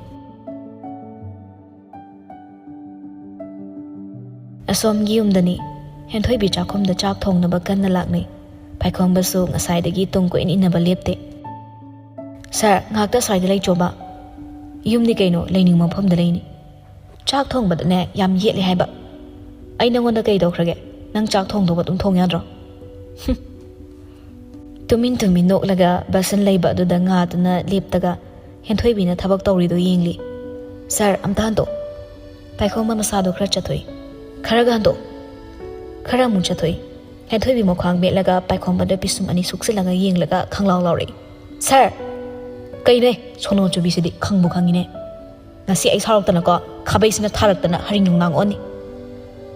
ꯑꯁꯣꯝꯒꯤ ꯌꯨꯝꯗꯅꯤ꯫ ꯍꯦꯟꯊꯣꯏꯕꯤ ꯆꯥꯛꯈꯨꯝꯗ ꯆꯥꯛ ꯊꯣꯡꯅꯕ ꯀꯟꯅ ꯂꯥꯛꯅꯩ꯫ ꯄꯥꯏꯈꯣꯝꯕꯁꯨ ꯉꯁꯥꯏꯗꯒꯤ ꯇꯨꯡ ꯀꯣꯏꯏꯟ ꯏꯟꯅꯕ ꯂꯦꯞꯇꯦ꯫ "ꯁꯥꯔ, ꯉꯥꯏꯍꯥꯛꯇ ꯑꯁ꯭ꯋꯥꯏꯗ ꯂꯩꯆꯣꯕ꯫" "ꯌꯨꯝꯅꯤ ꯀꯩꯅꯣ, ꯂꯩꯅꯤꯡꯕ ꯃꯐꯝꯗ ꯂꯩꯅꯤ꯫" "ꯆꯥꯛ ꯊꯣꯡꯕꯗꯅꯦ ꯌꯥꯝ ꯌꯦꯠꯂꯦ ꯍꯥꯏꯕ꯫ ꯑꯩ ꯅꯉꯣꯟꯗ ꯀꯩ ꯇꯧꯈ꯭ꯔꯒꯦ? ꯅꯪ ꯆꯥꯛ ꯊꯣꯡꯗꯧꯕ ꯑꯗꯨꯝ ꯊꯣꯡ ꯌꯥꯗ꯭ꯔꯣ?" ꯍꯨꯝ꯫ ꯇꯨꯃꯤꯟ ꯇꯨꯃꯤꯟ ꯅꯣꯛꯂꯒ ꯕꯁꯟ ꯂꯩꯕ ꯑꯗꯨꯗ ꯉꯥꯗꯨꯅ ꯂꯦꯞꯇꯒ ꯍꯦꯟꯊꯣꯏꯕꯤꯅ ꯊꯕꯛ ꯇꯧꯔꯤꯗꯨ ꯌꯦꯡꯂꯤ꯫ "ꯁꯥꯔ, ꯑꯝꯇ ꯍꯟꯗꯣꯛ꯫" ꯄꯥꯏꯈꯣꯝꯕ ꯃꯁꯥꯗꯣ ꯈꯔ ꯆꯠꯊꯣꯛꯏ꯫ "ꯈꯔꯒ ꯍꯟꯗꯣꯛ꯫" ꯈꯔ ꯑꯃꯨꯛ ꯆꯠꯊꯣꯛꯏ꯫ ꯍꯦꯟꯊꯣꯏꯕꯤ ꯃꯈ꯭ꯋꯥꯡ ꯃꯦꯠꯂꯒ ꯄꯥꯏꯈꯣꯝꯕꯗ ꯄꯤꯁꯨꯝ ꯑꯅꯤ ꯁꯨꯛꯆꯤꯜꯂꯒ ꯌꯦꯡꯂꯒ ꯈꯪꯂꯥꯎ ꯂꯥꯎꯔꯛꯏ꯫ "ꯁꯥꯔ!" "ꯀꯩꯅꯣꯍꯦ, ꯁꯣꯅꯣ ꯆꯨꯕꯤꯁꯤꯗꯤ ꯈꯪꯕꯨ ꯈꯪꯉꯤꯅꯦ꯫ ꯉꯁꯤ ꯑꯩ ꯁꯥꯎꯔꯛꯇꯅꯀꯣ, ꯈꯥꯕꯩꯁꯤꯅ ꯊꯥꯔꯛꯇꯅ ꯍꯔꯤꯡ ꯅꯨꯡꯅꯥꯡ ꯑꯣꯟꯅꯤ꯫"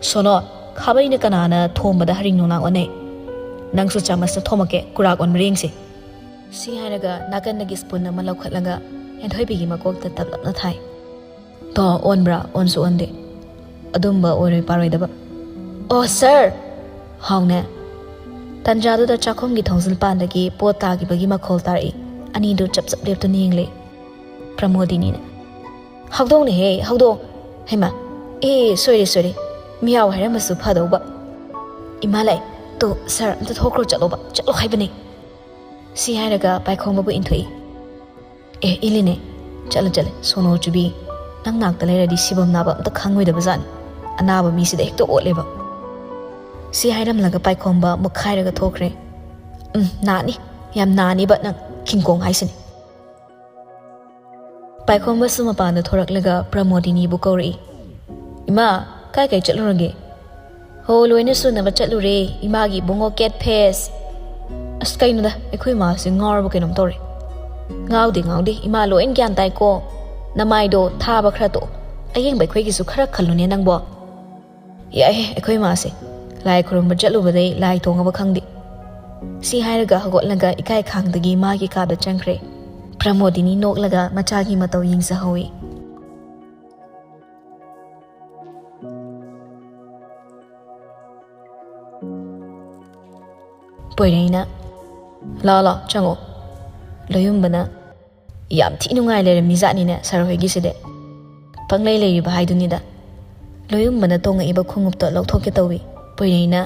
"ꯁꯣꯅꯣ, ꯈꯥꯕꯩꯅ ꯀꯅꯥꯅ ꯊꯣꯝꯕꯗ ꯍꯔꯤꯡ ꯅꯨꯡꯅꯥꯡ ꯑꯣꯟꯅꯩ? ꯅꯪꯁꯨ ꯆꯥꯃꯁꯅ ꯊꯣꯝꯃꯛꯀꯦ, ꯀꯨꯔꯥꯛ ꯑꯣꯟꯕ꯭ꯔꯥ ꯌꯦꯡꯁꯤ꯫" ꯁꯤ ꯍꯥꯏꯔꯒ ꯅꯥꯀꯟꯗꯒꯤ ꯁ꯭ꯄꯨꯟ ꯑꯃ ꯂꯧꯈꯠꯂꯒ ꯍꯦꯟꯊꯣꯏꯕꯤꯒꯤ ꯃꯀꯣꯛꯇ ꯇꯞꯂꯞꯅ ꯊꯥꯏ꯫ "ꯇꯣ, ꯑꯣꯟꯕ꯭ꯔꯥ? ꯑꯣꯟꯁꯨ ꯑꯣꯟꯗꯦ꯫ ꯑꯗꯨꯝꯕ ꯑꯣꯏꯔꯣꯏ ꯄꯥꯔꯣꯏꯗꯕ꯫" "ꯑꯣ, ꯁꯥꯔ!" "ꯍꯥꯎꯅꯦ꯫" ꯇꯟꯖꯥꯗꯨꯗ ꯆꯥꯛꯈꯨꯝꯒꯤ ꯊꯣꯡꯖꯤꯜ ꯄꯥꯟꯗꯒꯤ ꯄꯣꯠ ꯇꯥꯈꯤꯕꯒꯤ ꯃꯈꯣꯜ ꯇꯥꯔꯛꯏ꯫ ꯑꯅꯤꯗꯨ ꯆꯞ ꯆꯞ ꯂꯦꯞꯇꯨꯅ ꯌꯦꯡꯂꯦ꯫ ꯄ꯭ꯔꯃꯣꯗꯤꯅꯤꯅ, "ꯍꯧꯗꯣꯡꯅꯦꯍꯦ, ꯍꯧꯗꯣꯡ! ꯍꯩꯃꯥ, ꯑꯦ, ꯁꯣꯏꯔꯦ, ꯁꯣꯏꯔꯦ꯫ ꯃꯤꯌꯥꯎ ꯍꯥꯏꯔꯝꯃꯁꯨ ꯐꯗꯧꯕ꯫ ꯏꯃꯥ ꯂꯥꯛꯑꯦ꯫ ꯇꯣ, ꯁꯥꯔ, ꯑꯝꯇ ꯊꯣꯛꯈ꯭ꯔꯣ, ꯆꯠꯂꯣꯕ, ꯆꯠꯂꯣ ꯍꯥꯏꯕꯅꯦ꯫" ꯁꯤ ꯍꯥꯏꯔꯒ ꯄꯥꯏꯈꯣꯝꯕꯕꯨ ꯏꯟꯊꯣꯛꯏ꯫ "ꯑꯦ, ꯏꯜꯂꯤꯅꯦ꯫ ꯆꯠꯂꯣ, ꯆꯠꯂꯦ, ꯁꯣꯅꯣ ꯆꯨꯕꯤ꯫ ꯅꯪ ꯅꯥꯛꯇ ꯂꯩꯔꯗꯤ ꯁꯤꯐꯝ ꯅꯥꯐꯝ ꯑꯝꯇ ꯈꯪꯉꯣꯏꯗꯕ ꯖꯥꯠꯅꯤ꯫ ꯑꯅꯥꯕ ꯃꯤꯁꯤꯗ ꯍꯦꯛꯇ ꯑꯣꯠꯂꯦꯕ꯫" ꯁꯤ ꯍꯥꯏꯔꯝꯂꯒ ꯄꯥꯏꯈꯣꯝꯕ ꯃꯨꯛꯈꯥꯏꯔꯒ ꯊꯣꯛꯈ꯭ꯔꯦ꯫ "ꯎꯝ, ꯅꯥꯅꯤ꯫ ꯌꯥꯝ ꯅꯥꯅꯤꯕ ꯅꯪ, ꯈꯤꯡꯀꯣꯡ ꯍꯥꯏꯁꯤꯅꯤ꯫" ꯄꯥꯏꯈꯣꯝꯕꯁꯨ ꯃꯄꯥꯟꯗ ꯊꯣꯔꯛꯂꯒ ꯄ꯭ꯔꯃꯣꯗꯤꯅꯤꯕꯨ ꯀꯧꯔꯛꯏ꯫ "ꯏꯃꯥ, ꯀꯥꯏ ꯀꯥꯏ ꯆꯠꯂꯨꯔꯒꯦ?" "ꯍꯣ, ꯂꯣꯏꯅ ꯁꯨꯅꯕ ꯆꯠꯂꯨꯔꯦ, ꯏꯃꯥꯒꯤ ꯏꯕꯨꯡꯉꯣ ꯀꯦꯠ ꯐꯦꯁ꯫" "ꯑꯁ, ꯀꯩꯅꯣꯗ, ꯑꯩꯈꯣꯏ ꯏꯃꯥꯁꯦ ꯉꯥꯎꯔꯕ ꯀꯩꯅꯣꯝ ꯇꯧꯔꯦ꯫" "ꯉꯥꯎꯗꯦ, ꯉꯥꯎꯗꯦ, ꯏꯃꯥ ꯂꯣꯏ ꯒ꯭ꯌꯥꯟ ꯇꯥꯏꯀꯣ꯫ ꯅꯃꯥꯏꯗꯣ ꯊꯥꯕ ꯈꯔ ꯇꯣꯛꯑꯣ꯫ ꯑꯌꯦꯡꯕ ꯑꯩꯈꯣꯏꯒꯤꯁꯨ ꯈꯔ ꯈꯜꯂꯨꯅꯦ ꯅꯪꯕꯣ꯫" "ꯌꯥꯏꯍꯦ, ꯑꯩꯈꯣꯏ ꯏꯃꯥꯁꯦ꯫ ꯂꯥꯏ ꯈꯨꯔꯨꯝꯕ ꯆꯠꯂꯨꯕꯗꯩ ꯂꯥꯏ ꯇꯣꯡꯉꯕ ꯈꯪꯗꯦ꯫" ꯁꯤ ꯍꯥꯏꯔꯒ ꯍꯧꯒꯠꯂꯒ ꯏꯀꯥꯏ ꯈꯥꯡꯗꯒꯤ ꯃꯥꯒꯤ ꯀꯥꯗ ꯆꯪꯈ꯭ꯔꯦ꯫ ꯄ꯭ꯔꯃꯣꯗꯤꯅꯤ ꯅꯣꯛꯂꯒ ꯃꯆꯥꯒꯤ ꯃꯇꯧ ꯌꯦꯡꯖꯍꯧꯏ꯫ ꯄꯣꯏꯔꯩꯅ, "ꯂꯥꯛꯑꯣ, ꯂꯥꯛꯑꯣ, ꯆꯪꯉꯣ꯫" ꯂꯣꯌꯨꯝꯕꯅ, "ꯌꯥꯝ ꯊꯤ ꯅꯨꯡꯉꯥꯏ ꯂꯩꯔꯝꯃꯤ ꯖꯥꯠꯅꯤꯅꯦ ꯁꯥꯔ ꯍꯣꯏꯒꯤꯁꯤꯗꯤ꯫ ꯄꯪꯂꯩ ꯂꯩꯔꯤꯕ ꯍꯥꯏꯗꯨꯅꯤꯗ꯫" ꯂꯣꯌꯨꯝꯕꯅ ꯇꯣꯡꯉꯛꯏꯕ ꯈꯣꯡꯎꯞꯇꯣ ꯂꯧꯊꯣꯛꯀꯦ ꯇꯧꯏ꯫ ꯄꯣꯏꯔꯩꯅ,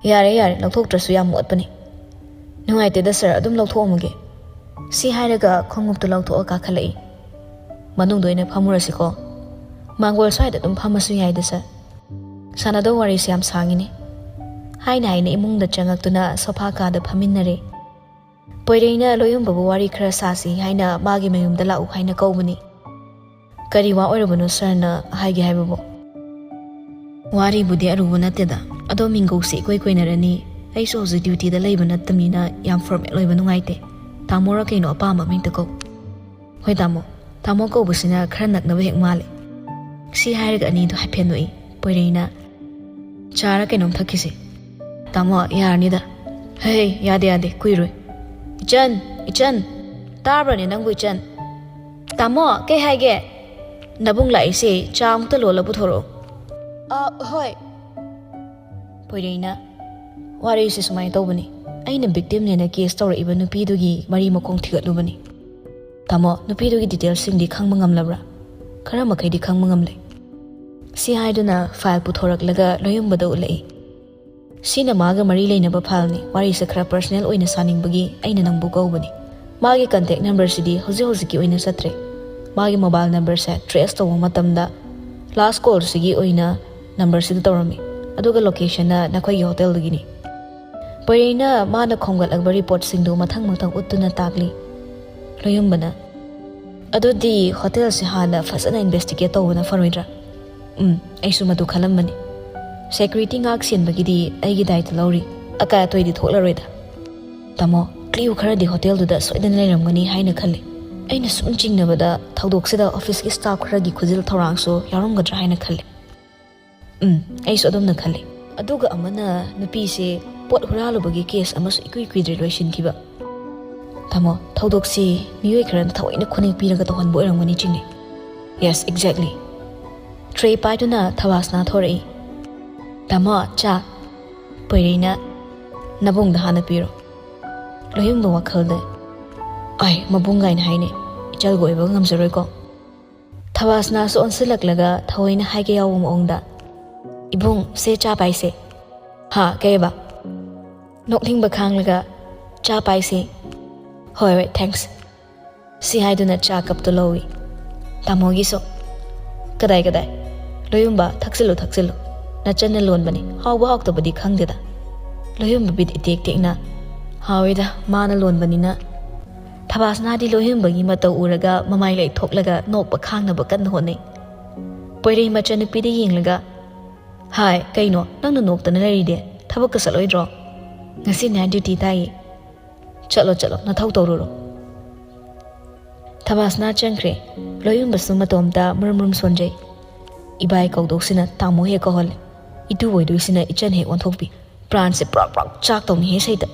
"ꯌꯥꯔꯦ, ꯌꯥꯔꯦ, ꯂꯧꯊꯣꯛꯇ꯭ꯔꯁꯨ ꯌꯥꯝ ꯃꯣꯠꯄꯅꯦ꯫" "ꯅꯨꯡꯉꯥꯏꯇꯦꯗ ꯁꯥꯔ, ꯑꯗꯨꯝ ꯂꯧꯊꯣꯛꯑꯝꯃꯒꯦ꯫" ꯁꯤ ꯍꯥꯏꯔꯒ ꯈꯣꯡꯎꯞꯇꯨ ꯂꯧꯊꯣꯛꯑ ꯀꯥꯈꯠꯂꯛꯏ꯫ "ꯃꯅꯨꯡꯗ ꯑꯣꯏꯅ ꯐꯝꯃꯨꯔꯁꯤꯀꯣ꯫ ꯃꯥꯡꯒꯣꯜ ꯁ꯭ꯋꯥꯏꯗ ꯑꯗꯨꯝ ꯐꯝꯃꯁꯨ ꯌꯥꯏꯗ ꯁꯥꯔ꯫ ꯁꯥꯟꯅꯗꯧ ꯋꯥꯔꯤꯁꯨ ꯌꯥꯝ ꯁꯥꯡꯉꯤꯅꯦ꯫" ꯍꯥꯏꯅ ꯍꯥꯏꯅ ꯏꯃꯨꯡꯗ ꯆꯪꯉꯛꯇꯨꯅ ꯁꯣꯐꯥ ꯀꯥꯗ ꯐꯝꯃꯤꯟꯅꯔꯦ꯫ ꯄꯣꯏꯔꯩꯅ ꯂꯣꯌꯨꯝꯕꯕꯨ ꯋꯥꯔꯤ ꯈꯔ ꯁꯥꯁꯤ ꯍꯥꯏꯅ ꯃꯥꯒꯤ ꯃꯌꯨꯝꯗ ꯂꯥꯛꯎ ꯍꯥꯏꯅ ꯀꯧꯕꯅꯤ꯫ "ꯀꯔꯤ ꯋꯥ ꯑꯣꯏꯔꯕꯅꯣ ꯁꯥꯔꯅ ꯍꯥꯏꯒꯦ ꯍꯥꯏꯕꯕꯨ?" "ꯋꯥꯔꯤꯕꯨꯗꯤ ꯑꯔꯨꯕ ꯅꯠꯇꯦꯗ, ꯑꯗꯣ ꯃꯤꯡꯒꯧꯁꯦ ꯏꯀꯣꯏ ꯀꯣꯏꯅꯔꯅꯤ꯫ ꯑꯩꯁꯨ ꯍꯧꯖꯤꯛ ꯗ꯭ꯌꯨꯇꯤꯗ ꯂꯩꯕ ꯅꯠꯇꯕꯅꯤꯅ ꯌꯥꯝ ꯐꯣꯔꯃꯦꯜ ꯑꯣꯏꯕ ꯅꯨꯡꯉꯥꯏꯇꯦ꯫ ꯇꯥꯃꯣꯔ ꯀꯩꯅꯣ ꯑꯄꯥꯝꯕ ꯑꯃ ꯍꯦꯛꯇ ꯀꯧ꯫" "ꯍꯣꯏ ꯇꯥꯃꯣ, ꯇꯥꯃꯣ ꯀꯧꯕꯁꯤꯅ ꯈꯔ ꯅꯛꯅꯕ ꯍꯦꯛ ꯃꯥꯜꯂꯦ꯫" ꯁꯤ ꯍꯥꯏꯔꯒ ꯑꯅꯤꯗꯣ ꯍꯥꯏꯐꯦꯠ ꯅꯣꯛꯏ꯫ ꯄꯣꯏꯔꯩꯅ, "ꯆꯥꯔ ꯀꯩꯅꯣꯝ ꯊꯛꯈꯤꯁꯦ꯫" "ꯇꯥꯃꯣ, ꯌꯥꯔꯅꯤꯗ꯫" "ꯍꯦ, ꯌꯥꯗꯦ, ꯌꯥꯗꯦ, ꯀꯨꯏꯔꯣꯏ꯫" "ꯏꯆꯟ, ꯏꯆꯟ, ꯇꯥꯕ꯭ꯔꯅꯦ ꯅꯪꯕꯨ, ꯏꯆꯟ?" "ꯇꯥꯃꯣ, ꯀꯩ ꯍꯥꯏꯒꯦ?" "ꯅꯕꯨꯡ ꯂꯥꯛꯏꯁꯦ, ꯆꯥ ꯑꯃꯨꯛꯇ ꯂꯣꯜꯂ ꯄꯨꯊꯣꯔꯛꯑꯣ꯫" "ꯑ, ꯍꯣꯏ꯫" ꯄꯣꯏꯔꯩꯅ, "ꯋꯥꯔꯤꯁꯦ ꯁꯨꯃꯥꯏꯅ ꯇꯧꯕꯅꯤ, ꯑꯩꯅ ꯕꯤꯛꯇꯤꯝꯅꯦꯅ ꯀꯦꯁ ꯇꯧꯔꯛꯏꯕ ꯅꯨꯄꯤꯗꯨꯒꯤ ꯃꯔꯤ ꯃꯈꯣꯡ ꯊꯤꯒꯠꯂꯨꯕꯅꯤ꯫ ꯇꯥꯃꯣ, ꯅꯨꯄꯤꯗꯨꯒꯤ ꯗꯤꯇꯦꯜꯁꯤꯡꯗꯤ ꯈꯪꯕ ꯉꯝꯂꯕ꯭ꯔꯥ?" "ꯈꯔ ꯃꯈꯩꯗꯤ ꯈꯪꯕ ꯉꯝꯂꯦ꯫" ꯁꯤ ꯍꯥꯏꯗꯨꯅ ꯐꯥꯏꯜ ꯄꯨꯊꯣꯔꯛꯂꯒ ꯂꯣꯌꯨꯝꯕꯗ ꯎꯠꯂꯛꯏ꯫ "ꯁꯤꯅ ꯃꯥꯒ ꯃꯔꯤ ꯂꯩꯅꯕ ꯐꯥꯏꯜꯅꯤ, ꯋꯥꯔꯤꯁꯦ ꯈꯔ ꯄꯔꯁꯅꯦꯜ ꯑꯣꯏꯅ ꯁꯥꯅꯤꯡꯕꯒꯤ ꯑꯩꯅ ꯅꯪꯕꯨ ꯀꯧꯕꯅꯤ꯫ ꯃꯥꯒꯤ ꯀꯟꯇꯦꯛ ꯅꯝꯕꯔꯁꯤꯗꯤ ꯍꯧꯖꯤꯛ ꯍꯧꯖꯤꯛꯀꯤ ꯑꯣꯏꯅ ꯆꯠꯇ꯭ꯔꯦ꯫ ꯃꯥꯒꯤ ꯃꯣꯕꯥꯏꯜ ꯅꯝꯕꯔꯁꯦ ꯇ꯭ꯔꯦꯁ ꯇꯧꯕ ꯃꯇꯝꯗ ꯂꯥꯁ ꯀꯣꯜꯁꯤꯒꯤ ꯑꯣꯏꯅ ꯅꯝꯕꯔꯁꯤꯗ ꯇꯧꯔꯝꯃꯤ, ꯑꯗꯨꯒ ꯂꯣꯀꯦꯁꯟꯅ ꯅꯈꯣꯏꯒꯤ ꯍꯣꯇꯦꯜꯗꯒꯤꯅꯤ꯫" ꯄꯣꯏꯔꯩꯅ ꯃꯥꯅ ꯈꯣꯝꯒꯠꯂꯛꯄ ꯔꯤꯄꯣꯔꯠꯁꯤꯡꯗꯨ ꯃꯊꯪ ꯃꯊꯪ ꯎꯠꯇꯨꯅ ꯇꯥꯛꯂꯤ꯫ ꯂꯣꯌꯨꯝꯕꯅ, "ꯑꯗꯨꯗꯤ ꯍꯣꯇꯦꯜꯁꯦ ꯍꯥꯟꯅ ꯐꯖꯅ ꯏꯟꯚꯦꯁꯇꯤꯒꯦꯠ ꯇꯧꯕꯅ ꯐꯔꯣꯏꯗ꯭ꯔꯥ?" "ꯎꯝ, ꯑꯩꯁꯨ ꯃꯗꯨ ꯈꯜꯂꯝꯕꯅꯤ꯫ ꯁꯦꯀ꯭ꯌꯨꯔꯤꯇꯤ ꯉꯥꯛ ꯁꯦꯟꯕꯒꯤꯗꯤ ꯑꯩꯒꯤ ꯗꯥꯏꯇ ꯂꯧꯔꯤ꯫ ꯑꯀꯥꯏ ꯑꯇꯣꯏꯗꯤ ꯊꯣꯛꯂꯔꯣꯏꯗ꯫" "ꯇꯥꯃꯣ, ꯀ꯭ꯂꯤꯌꯨ ꯈꯔꯗꯤ ꯍꯣꯇꯦꯜꯗꯨꯗ ꯁꯣꯏꯗꯅ ꯂꯩꯔꯝꯒꯅꯤ ꯍꯥꯏꯅ ꯈꯜꯂꯤ꯫ ꯑꯩꯅ ꯁꯨꯝ ꯆꯤꯡꯅꯕꯗ ꯊꯧꯗꯣꯛꯁꯤꯗ ꯑꯣꯐꯤꯁꯀꯤ ꯁ꯭ꯇꯥꯐ ꯈꯔꯒꯤ ꯈꯨꯖꯤꯜ ꯊꯧꯔꯥꯡꯁꯨ ꯌꯥꯎꯔꯝꯒꯗ꯭ꯔꯥ ꯍꯥꯏꯅ ꯈꯜꯂꯤ꯫" "ꯎꯝ, ꯑꯩꯁꯨ ꯑꯗꯨꯝꯅ ꯈꯜꯂꯤ꯫ ꯑꯗꯨꯒ ꯑꯃꯅ ꯅꯨꯄꯤꯁꯦ ꯄꯣꯠ ꯍꯨꯔꯥꯜꯂꯨꯕꯒꯤ ꯀꯦꯁ ꯑꯃꯁꯨ ꯏꯀꯨꯏ ꯀꯨꯏꯗ꯭ꯔꯤ ꯂꯣꯏꯁꯤꯟꯈꯤꯕ꯫" "ꯇꯥꯃꯣ, ꯊꯧꯗꯣꯛꯁꯤ ꯃꯤꯑꯣꯏ ꯈꯔꯅ ꯊꯑꯣꯏꯅ ꯈꯨꯠꯅꯤꯡ ꯄꯤꯔꯒ ꯇꯧꯍꯟꯕ ꯑꯣꯏꯔꯝꯒꯅꯤ ꯆꯤꯡꯅꯩ꯫" "Yes, exactly꯫" ꯇ꯭ꯔꯦ ꯄꯥꯏꯗꯨꯅ ꯊꯕꯥꯁꯅꯥ ꯊꯣꯔꯛꯏ꯫ "ꯇꯥꯃꯣ, ꯆꯥ꯫" ꯄꯣꯏꯔꯩꯅ, "ꯅꯕꯨꯡꯗ ꯍꯥꯟꯅ ꯄꯤꯔꯣ꯫" ꯂꯣꯌꯨꯝꯕ ꯋꯥꯈꯜꯗ, "ꯑꯥꯏ, ꯃꯕꯨꯡ ꯀꯥꯏꯅ ꯍꯥꯏꯅꯦ, ꯏꯆꯜꯒ ꯑꯣꯏꯕꯒ ꯉꯝꯖꯔꯣꯏꯀꯣ꯫" ꯊꯕꯥꯁꯅꯥꯁꯨ ꯑꯣꯟꯁꯤꯜꯂꯛꯂꯒ ꯊꯑꯣꯏꯅ ꯍꯥꯏꯒꯦ ꯌꯥꯎꯕ ꯃꯑꯣꯡꯗ, "ꯏꯕꯨꯡ, ꯁꯦ ꯆꯥ ꯄꯥꯏꯁꯦ꯫" "ꯍꯥ, ꯀꯩꯕ?" ꯅꯣꯛꯅꯤꯡꯕ ꯈꯥꯡꯂꯒ, "ꯆꯥ ꯄꯥꯏꯁꯦ꯫" "ꯍꯣꯏ, ꯍꯣꯏ, ꯊꯦꯡꯛꯁ꯫" ꯁꯤ ꯍꯥꯏꯗꯨꯅ ꯆꯥ ꯀꯞꯇꯨ ꯂꯧꯏ꯫ "ꯇꯥꯃꯣꯒꯤꯁꯨ꯫" "ꯀꯗꯥꯏ, ꯀꯗꯥꯏ?" "ꯂꯣꯌꯨꯝꯕ, ꯊꯛꯆꯤꯜꯂꯨ, ꯊꯛꯆꯤꯜꯂꯨ꯫ ꯅꯆꯟꯅ ꯂꯣꯟꯕꯅꯤ, ꯍꯥꯎꯕ ꯍꯥꯎꯇꯕꯗꯤ ꯈꯪꯗꯦꯗ꯫" ꯂꯣꯌꯨꯝꯕ ꯕꯤꯠ ꯏꯇꯦꯛ ꯇꯦꯛꯅ, "ꯍꯥꯎꯏꯗ, ꯃꯥꯅ ꯂꯣꯟꯕꯅꯤꯅ꯫" ꯊꯕꯥꯁꯅꯥꯗꯤ ꯂꯣꯏꯍꯨꯝꯕꯒꯤ ꯃꯇꯧ ꯎꯔꯒ ꯃꯃꯥꯏ ꯂꯩꯊꯣꯛꯂꯒ ꯅꯣꯛꯄ ꯈꯥꯡꯅꯕ ꯀꯟꯅ ꯍꯣꯠꯅꯩ꯫ ꯄꯣꯏꯔꯩ ꯃꯆꯟꯅꯨꯄꯤꯗ ꯌꯦꯡꯂꯒ, "ꯍꯥꯏ, ꯀꯩꯅꯣ ꯅꯪꯅ ꯅꯣꯛꯇꯅ ꯂꯩꯔꯤꯗꯤ? ꯊꯕꯛꯀ ꯆꯠꯂꯣꯏꯗ꯭ꯔꯣ?" "ꯉꯁꯤꯅꯦ ꯗ꯭ꯌꯨꯇꯤ ꯇꯥꯏꯌꯦ꯫" "ꯆꯠꯂꯣ ꯆꯠꯂꯣ, ꯅꯊꯧ ꯇꯧꯔꯨꯔꯣ꯫" ꯊꯕꯥꯁꯅꯥ ꯆꯪꯈ꯭ꯔꯦ꯫ ꯂꯣꯏꯍꯨꯝꯕꯁꯨ ꯃꯇꯣꯝꯇ ꯃꯨꯔꯨꯝ ꯃꯨꯔꯨꯝ ꯁꯣꯟꯖꯩ꯫ ꯏꯕꯥꯏ ꯀꯧꯗꯧꯁꯤꯅ ꯇꯥꯃꯣ ꯍꯦꯛ ꯀꯧꯍꯜꯂꯦ꯫ ꯏꯇꯨ ꯑꯣꯏꯗꯣꯏꯁꯤꯅ ꯏꯆꯟ ꯍꯦꯛ ꯑꯣꯟꯊꯣꯛꯄꯤ꯫ ꯄ꯭ꯔꯥꯟꯁꯦ ꯄ꯭ꯔꯣꯛ ꯄ꯭ꯔꯣꯛ ꯆꯥꯛꯇꯧꯅꯤꯍꯦ ꯁꯩꯇ꯫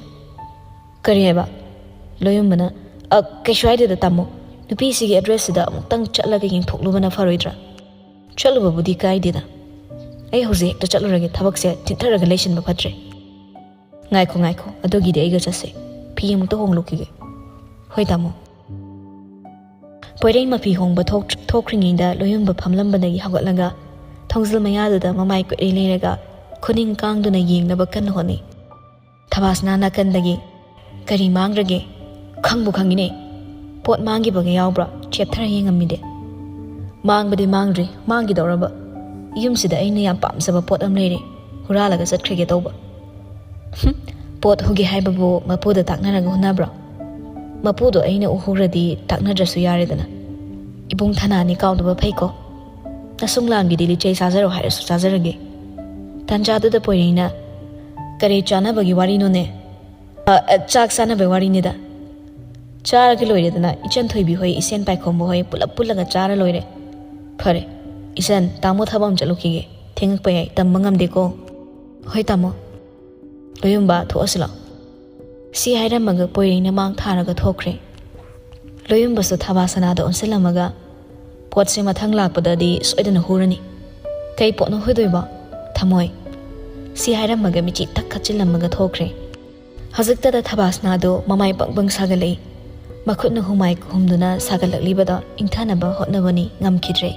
"ꯀꯔꯤ ꯍꯥꯏꯕ?" ꯂꯣꯏꯌꯨꯝꯕꯅ, "ꯑ, ꯀꯩꯁꯨ ꯍꯥꯏꯗꯦꯗ ꯇꯥꯃꯣ꯫ ꯅꯨꯄꯤꯁꯤꯒꯤ ꯑꯦꯗ꯭ꯔꯦꯁꯁꯤꯗ ꯑꯃꯨꯛꯇꯪ ꯆꯠꯂꯒ ꯌꯦꯡꯊꯣꯛꯂꯨꯕꯅ ꯐꯔꯣꯏꯗ꯭ꯔꯥ?" "ꯆꯠꯂꯨꯕꯕꯨꯗꯤ ꯀꯥꯏꯗꯦꯗ꯫ ꯑꯩ ꯍꯧꯖꯤꯛ ꯍꯦꯛꯇ ꯆꯠꯂꯨꯔꯒꯦ, ꯊꯕꯛꯁꯦ ꯆꯤꯟꯊꯔꯒ ꯂꯩꯁꯤꯟꯕ ꯐꯠꯇ꯭ꯔꯦ꯫" "ꯉꯥꯏꯈꯣ, ꯉꯥꯏꯈꯣ, ꯑꯗꯨꯒꯤꯗꯤ ꯑꯩꯒ ꯆꯠꯁꯦ꯫ ꯐꯤ ꯑꯃꯨꯛꯇ ꯍꯣꯡꯂꯨꯈꯤꯒꯦ꯫" "ꯍꯣꯏ ꯇꯥꯃꯣ꯫" ꯄꯣꯏꯔꯩ ꯃꯐꯤ ꯍꯣꯡꯕ ꯊꯣꯛ-, ꯊꯣꯛꯈ꯭ꯔꯤꯉꯩꯗ ꯂꯣꯏꯌꯨꯝꯕ ꯐꯝꯂꯝꯕꯗꯒꯤ ꯍꯧꯒꯠꯂꯒ ꯊꯣꯡꯖꯤꯜ ꯃꯌꯥꯗꯨꯗ ꯃꯃꯥꯏ ꯀꯨꯠꯂꯤ ꯂꯩꯔꯒ ꯈꯨꯅꯤꯡ ꯀꯥꯡꯗꯨꯅ ꯌꯦꯡꯅꯕ ꯀꯟꯅ ꯍꯣꯠꯅꯩ꯫ ꯊꯕꯥꯁꯅꯥ ꯅꯥꯀꯟꯗꯒꯤ, "ꯀꯔꯤ ꯃꯥꯡꯈ꯭ꯔꯒꯦ? ꯈꯪꯕꯨ ꯈꯪꯉꯤꯅꯦ꯫ ꯄꯣꯠ ꯃꯥꯡꯈꯤꯕꯒ ꯌꯥꯎꯕ꯭ꯔꯥ? ꯆꯦꯞꯊꯔ ꯌꯦꯡꯉꯝꯃꯤꯗꯦ꯫" "ꯃꯥꯡꯕꯗꯤ ꯃꯥꯡꯗ꯭ꯔꯤ, ꯃꯥꯡꯈꯤꯗꯧꯔꯕ꯫ ꯌꯨꯝꯁꯤꯗ ꯑꯩꯅ ꯌꯥꯝ ꯄꯥꯝꯖꯕ ꯄꯣꯠ ꯑꯃ ꯂꯩꯔꯦ, ꯍꯨꯔꯥꯜꯂꯒ ꯆꯠꯈ꯭ꯔꯒꯦ ꯇꯧꯕ꯫" "ꯍꯨꯝ, ꯄꯣꯠ ꯍꯨꯒꯦ ꯍꯥꯏꯕꯕꯨ ꯃꯄꯨꯗ ꯇꯥꯛꯅꯔꯒ ꯍꯨꯅꯕ꯭ꯔꯣ? ꯃꯄꯨꯗꯣ ꯑꯩꯅ ꯎꯍꯧꯔꯗꯤ ꯇꯥꯛꯅꯗ꯭ꯔꯁꯨ ꯌꯥꯔꯦꯗꯅ꯫ ꯏꯕꯨꯡ ꯊꯅꯥꯅꯤ ꯀꯥꯎꯗꯕ ꯐꯩꯀꯣ꯫ ꯅꯁꯨꯡ ꯂꯥꯡꯒꯤꯗꯤ ꯂꯤꯆꯩ ꯆꯥꯖꯔꯣ ꯍꯥꯏꯔꯁꯨ ꯆꯥꯖꯔꯒꯦ꯫" ꯇꯥꯟꯖꯥꯗꯨꯗ ꯄꯣꯏꯔꯩꯅ, "ꯀꯔꯤ ꯆꯥꯅꯕꯒꯤ ꯋꯥꯔꯤꯅꯣꯅꯦ?" "ꯑ, ꯑ, ꯆꯥꯛ ꯆꯥꯅꯕꯒꯤ ꯋꯥꯔꯤꯅꯤꯗ꯫ ꯆꯥꯔꯒ ꯂꯣꯏꯔꯦꯗꯅ, ꯏꯆꯟ ꯊꯣꯏꯕꯤ ꯍꯣꯏ, ꯏꯆꯦꯟ ꯄꯥꯏꯈꯣꯝꯕ ꯍꯣꯏ ꯄꯨꯂꯞ ꯄꯨꯜꯂꯒ ꯆꯥꯔ ꯂꯣꯏꯔꯦ꯫ ꯐꯔꯦ, ꯏꯆꯟ, ꯇꯥꯃꯣ ꯊꯕꯛ ꯑꯃ ꯆꯠꯂꯨꯈꯤꯒꯦ꯫ ꯊꯦꯡꯉꯛꯄ ꯌꯥꯏ, ꯇꯝꯕ ꯉꯝꯗꯦꯀꯣ꯫" "ꯍꯣꯏ ꯇꯥꯃꯣ꯫" "ꯂꯣꯌꯨꯝꯕ, ꯊꯣꯛꯑꯁꯤ ꯂꯥꯛꯑꯣ꯫" ꯁꯤ ꯍꯥꯏꯔꯝꯃꯒ ꯄꯣꯏꯔꯩꯅ ꯃꯥꯡ ꯊꯥꯔꯒ ꯊꯣꯛꯈ꯭ꯔꯦ꯫ ꯂꯣꯌꯨꯝꯕꯁꯨ ꯊꯕꯥꯁꯅꯥꯗ ꯑꯣꯟꯁꯤꯜꯂꯝꯃꯒ, "ꯄꯣꯠꯁꯦ ꯃꯊꯪ ꯂꯥꯛꯄꯗꯗꯤ ꯁꯣꯏꯗꯅ ꯍꯨꯔꯅꯤ꯫" "ꯀꯩ ꯄꯣꯠꯅꯣ ꯍꯨꯗꯣꯏꯕꯣ?" "ꯊꯝꯃꯣꯏ꯫" ꯁꯤ ꯍꯥꯏꯔꯝꯃꯒ ꯃꯤꯆꯤ ꯊꯛ ꯈꯠꯆꯤꯜꯂꯝꯃꯒ ꯊꯣꯛꯈ꯭ꯔꯦ꯫ ꯍꯧꯖꯤꯛꯇꯗ ꯊꯕꯥꯁꯅꯥꯗꯣ ꯃꯃꯥꯏ ꯕꯪ ꯕꯪ ꯁꯥꯒꯠꯂꯛꯏ꯫ ꯃꯈꯨꯠꯅ ꯍꯨꯃꯥꯏ ꯍꯨꯝꯗꯨꯅ ꯁꯥꯒꯠꯂꯛꯂꯤꯕꯗꯣ ꯏꯪꯊꯅꯕ ꯍꯣꯠꯅꯕꯅꯤ, ꯉꯝꯈꯤꯗ꯭ꯔꯦ꯫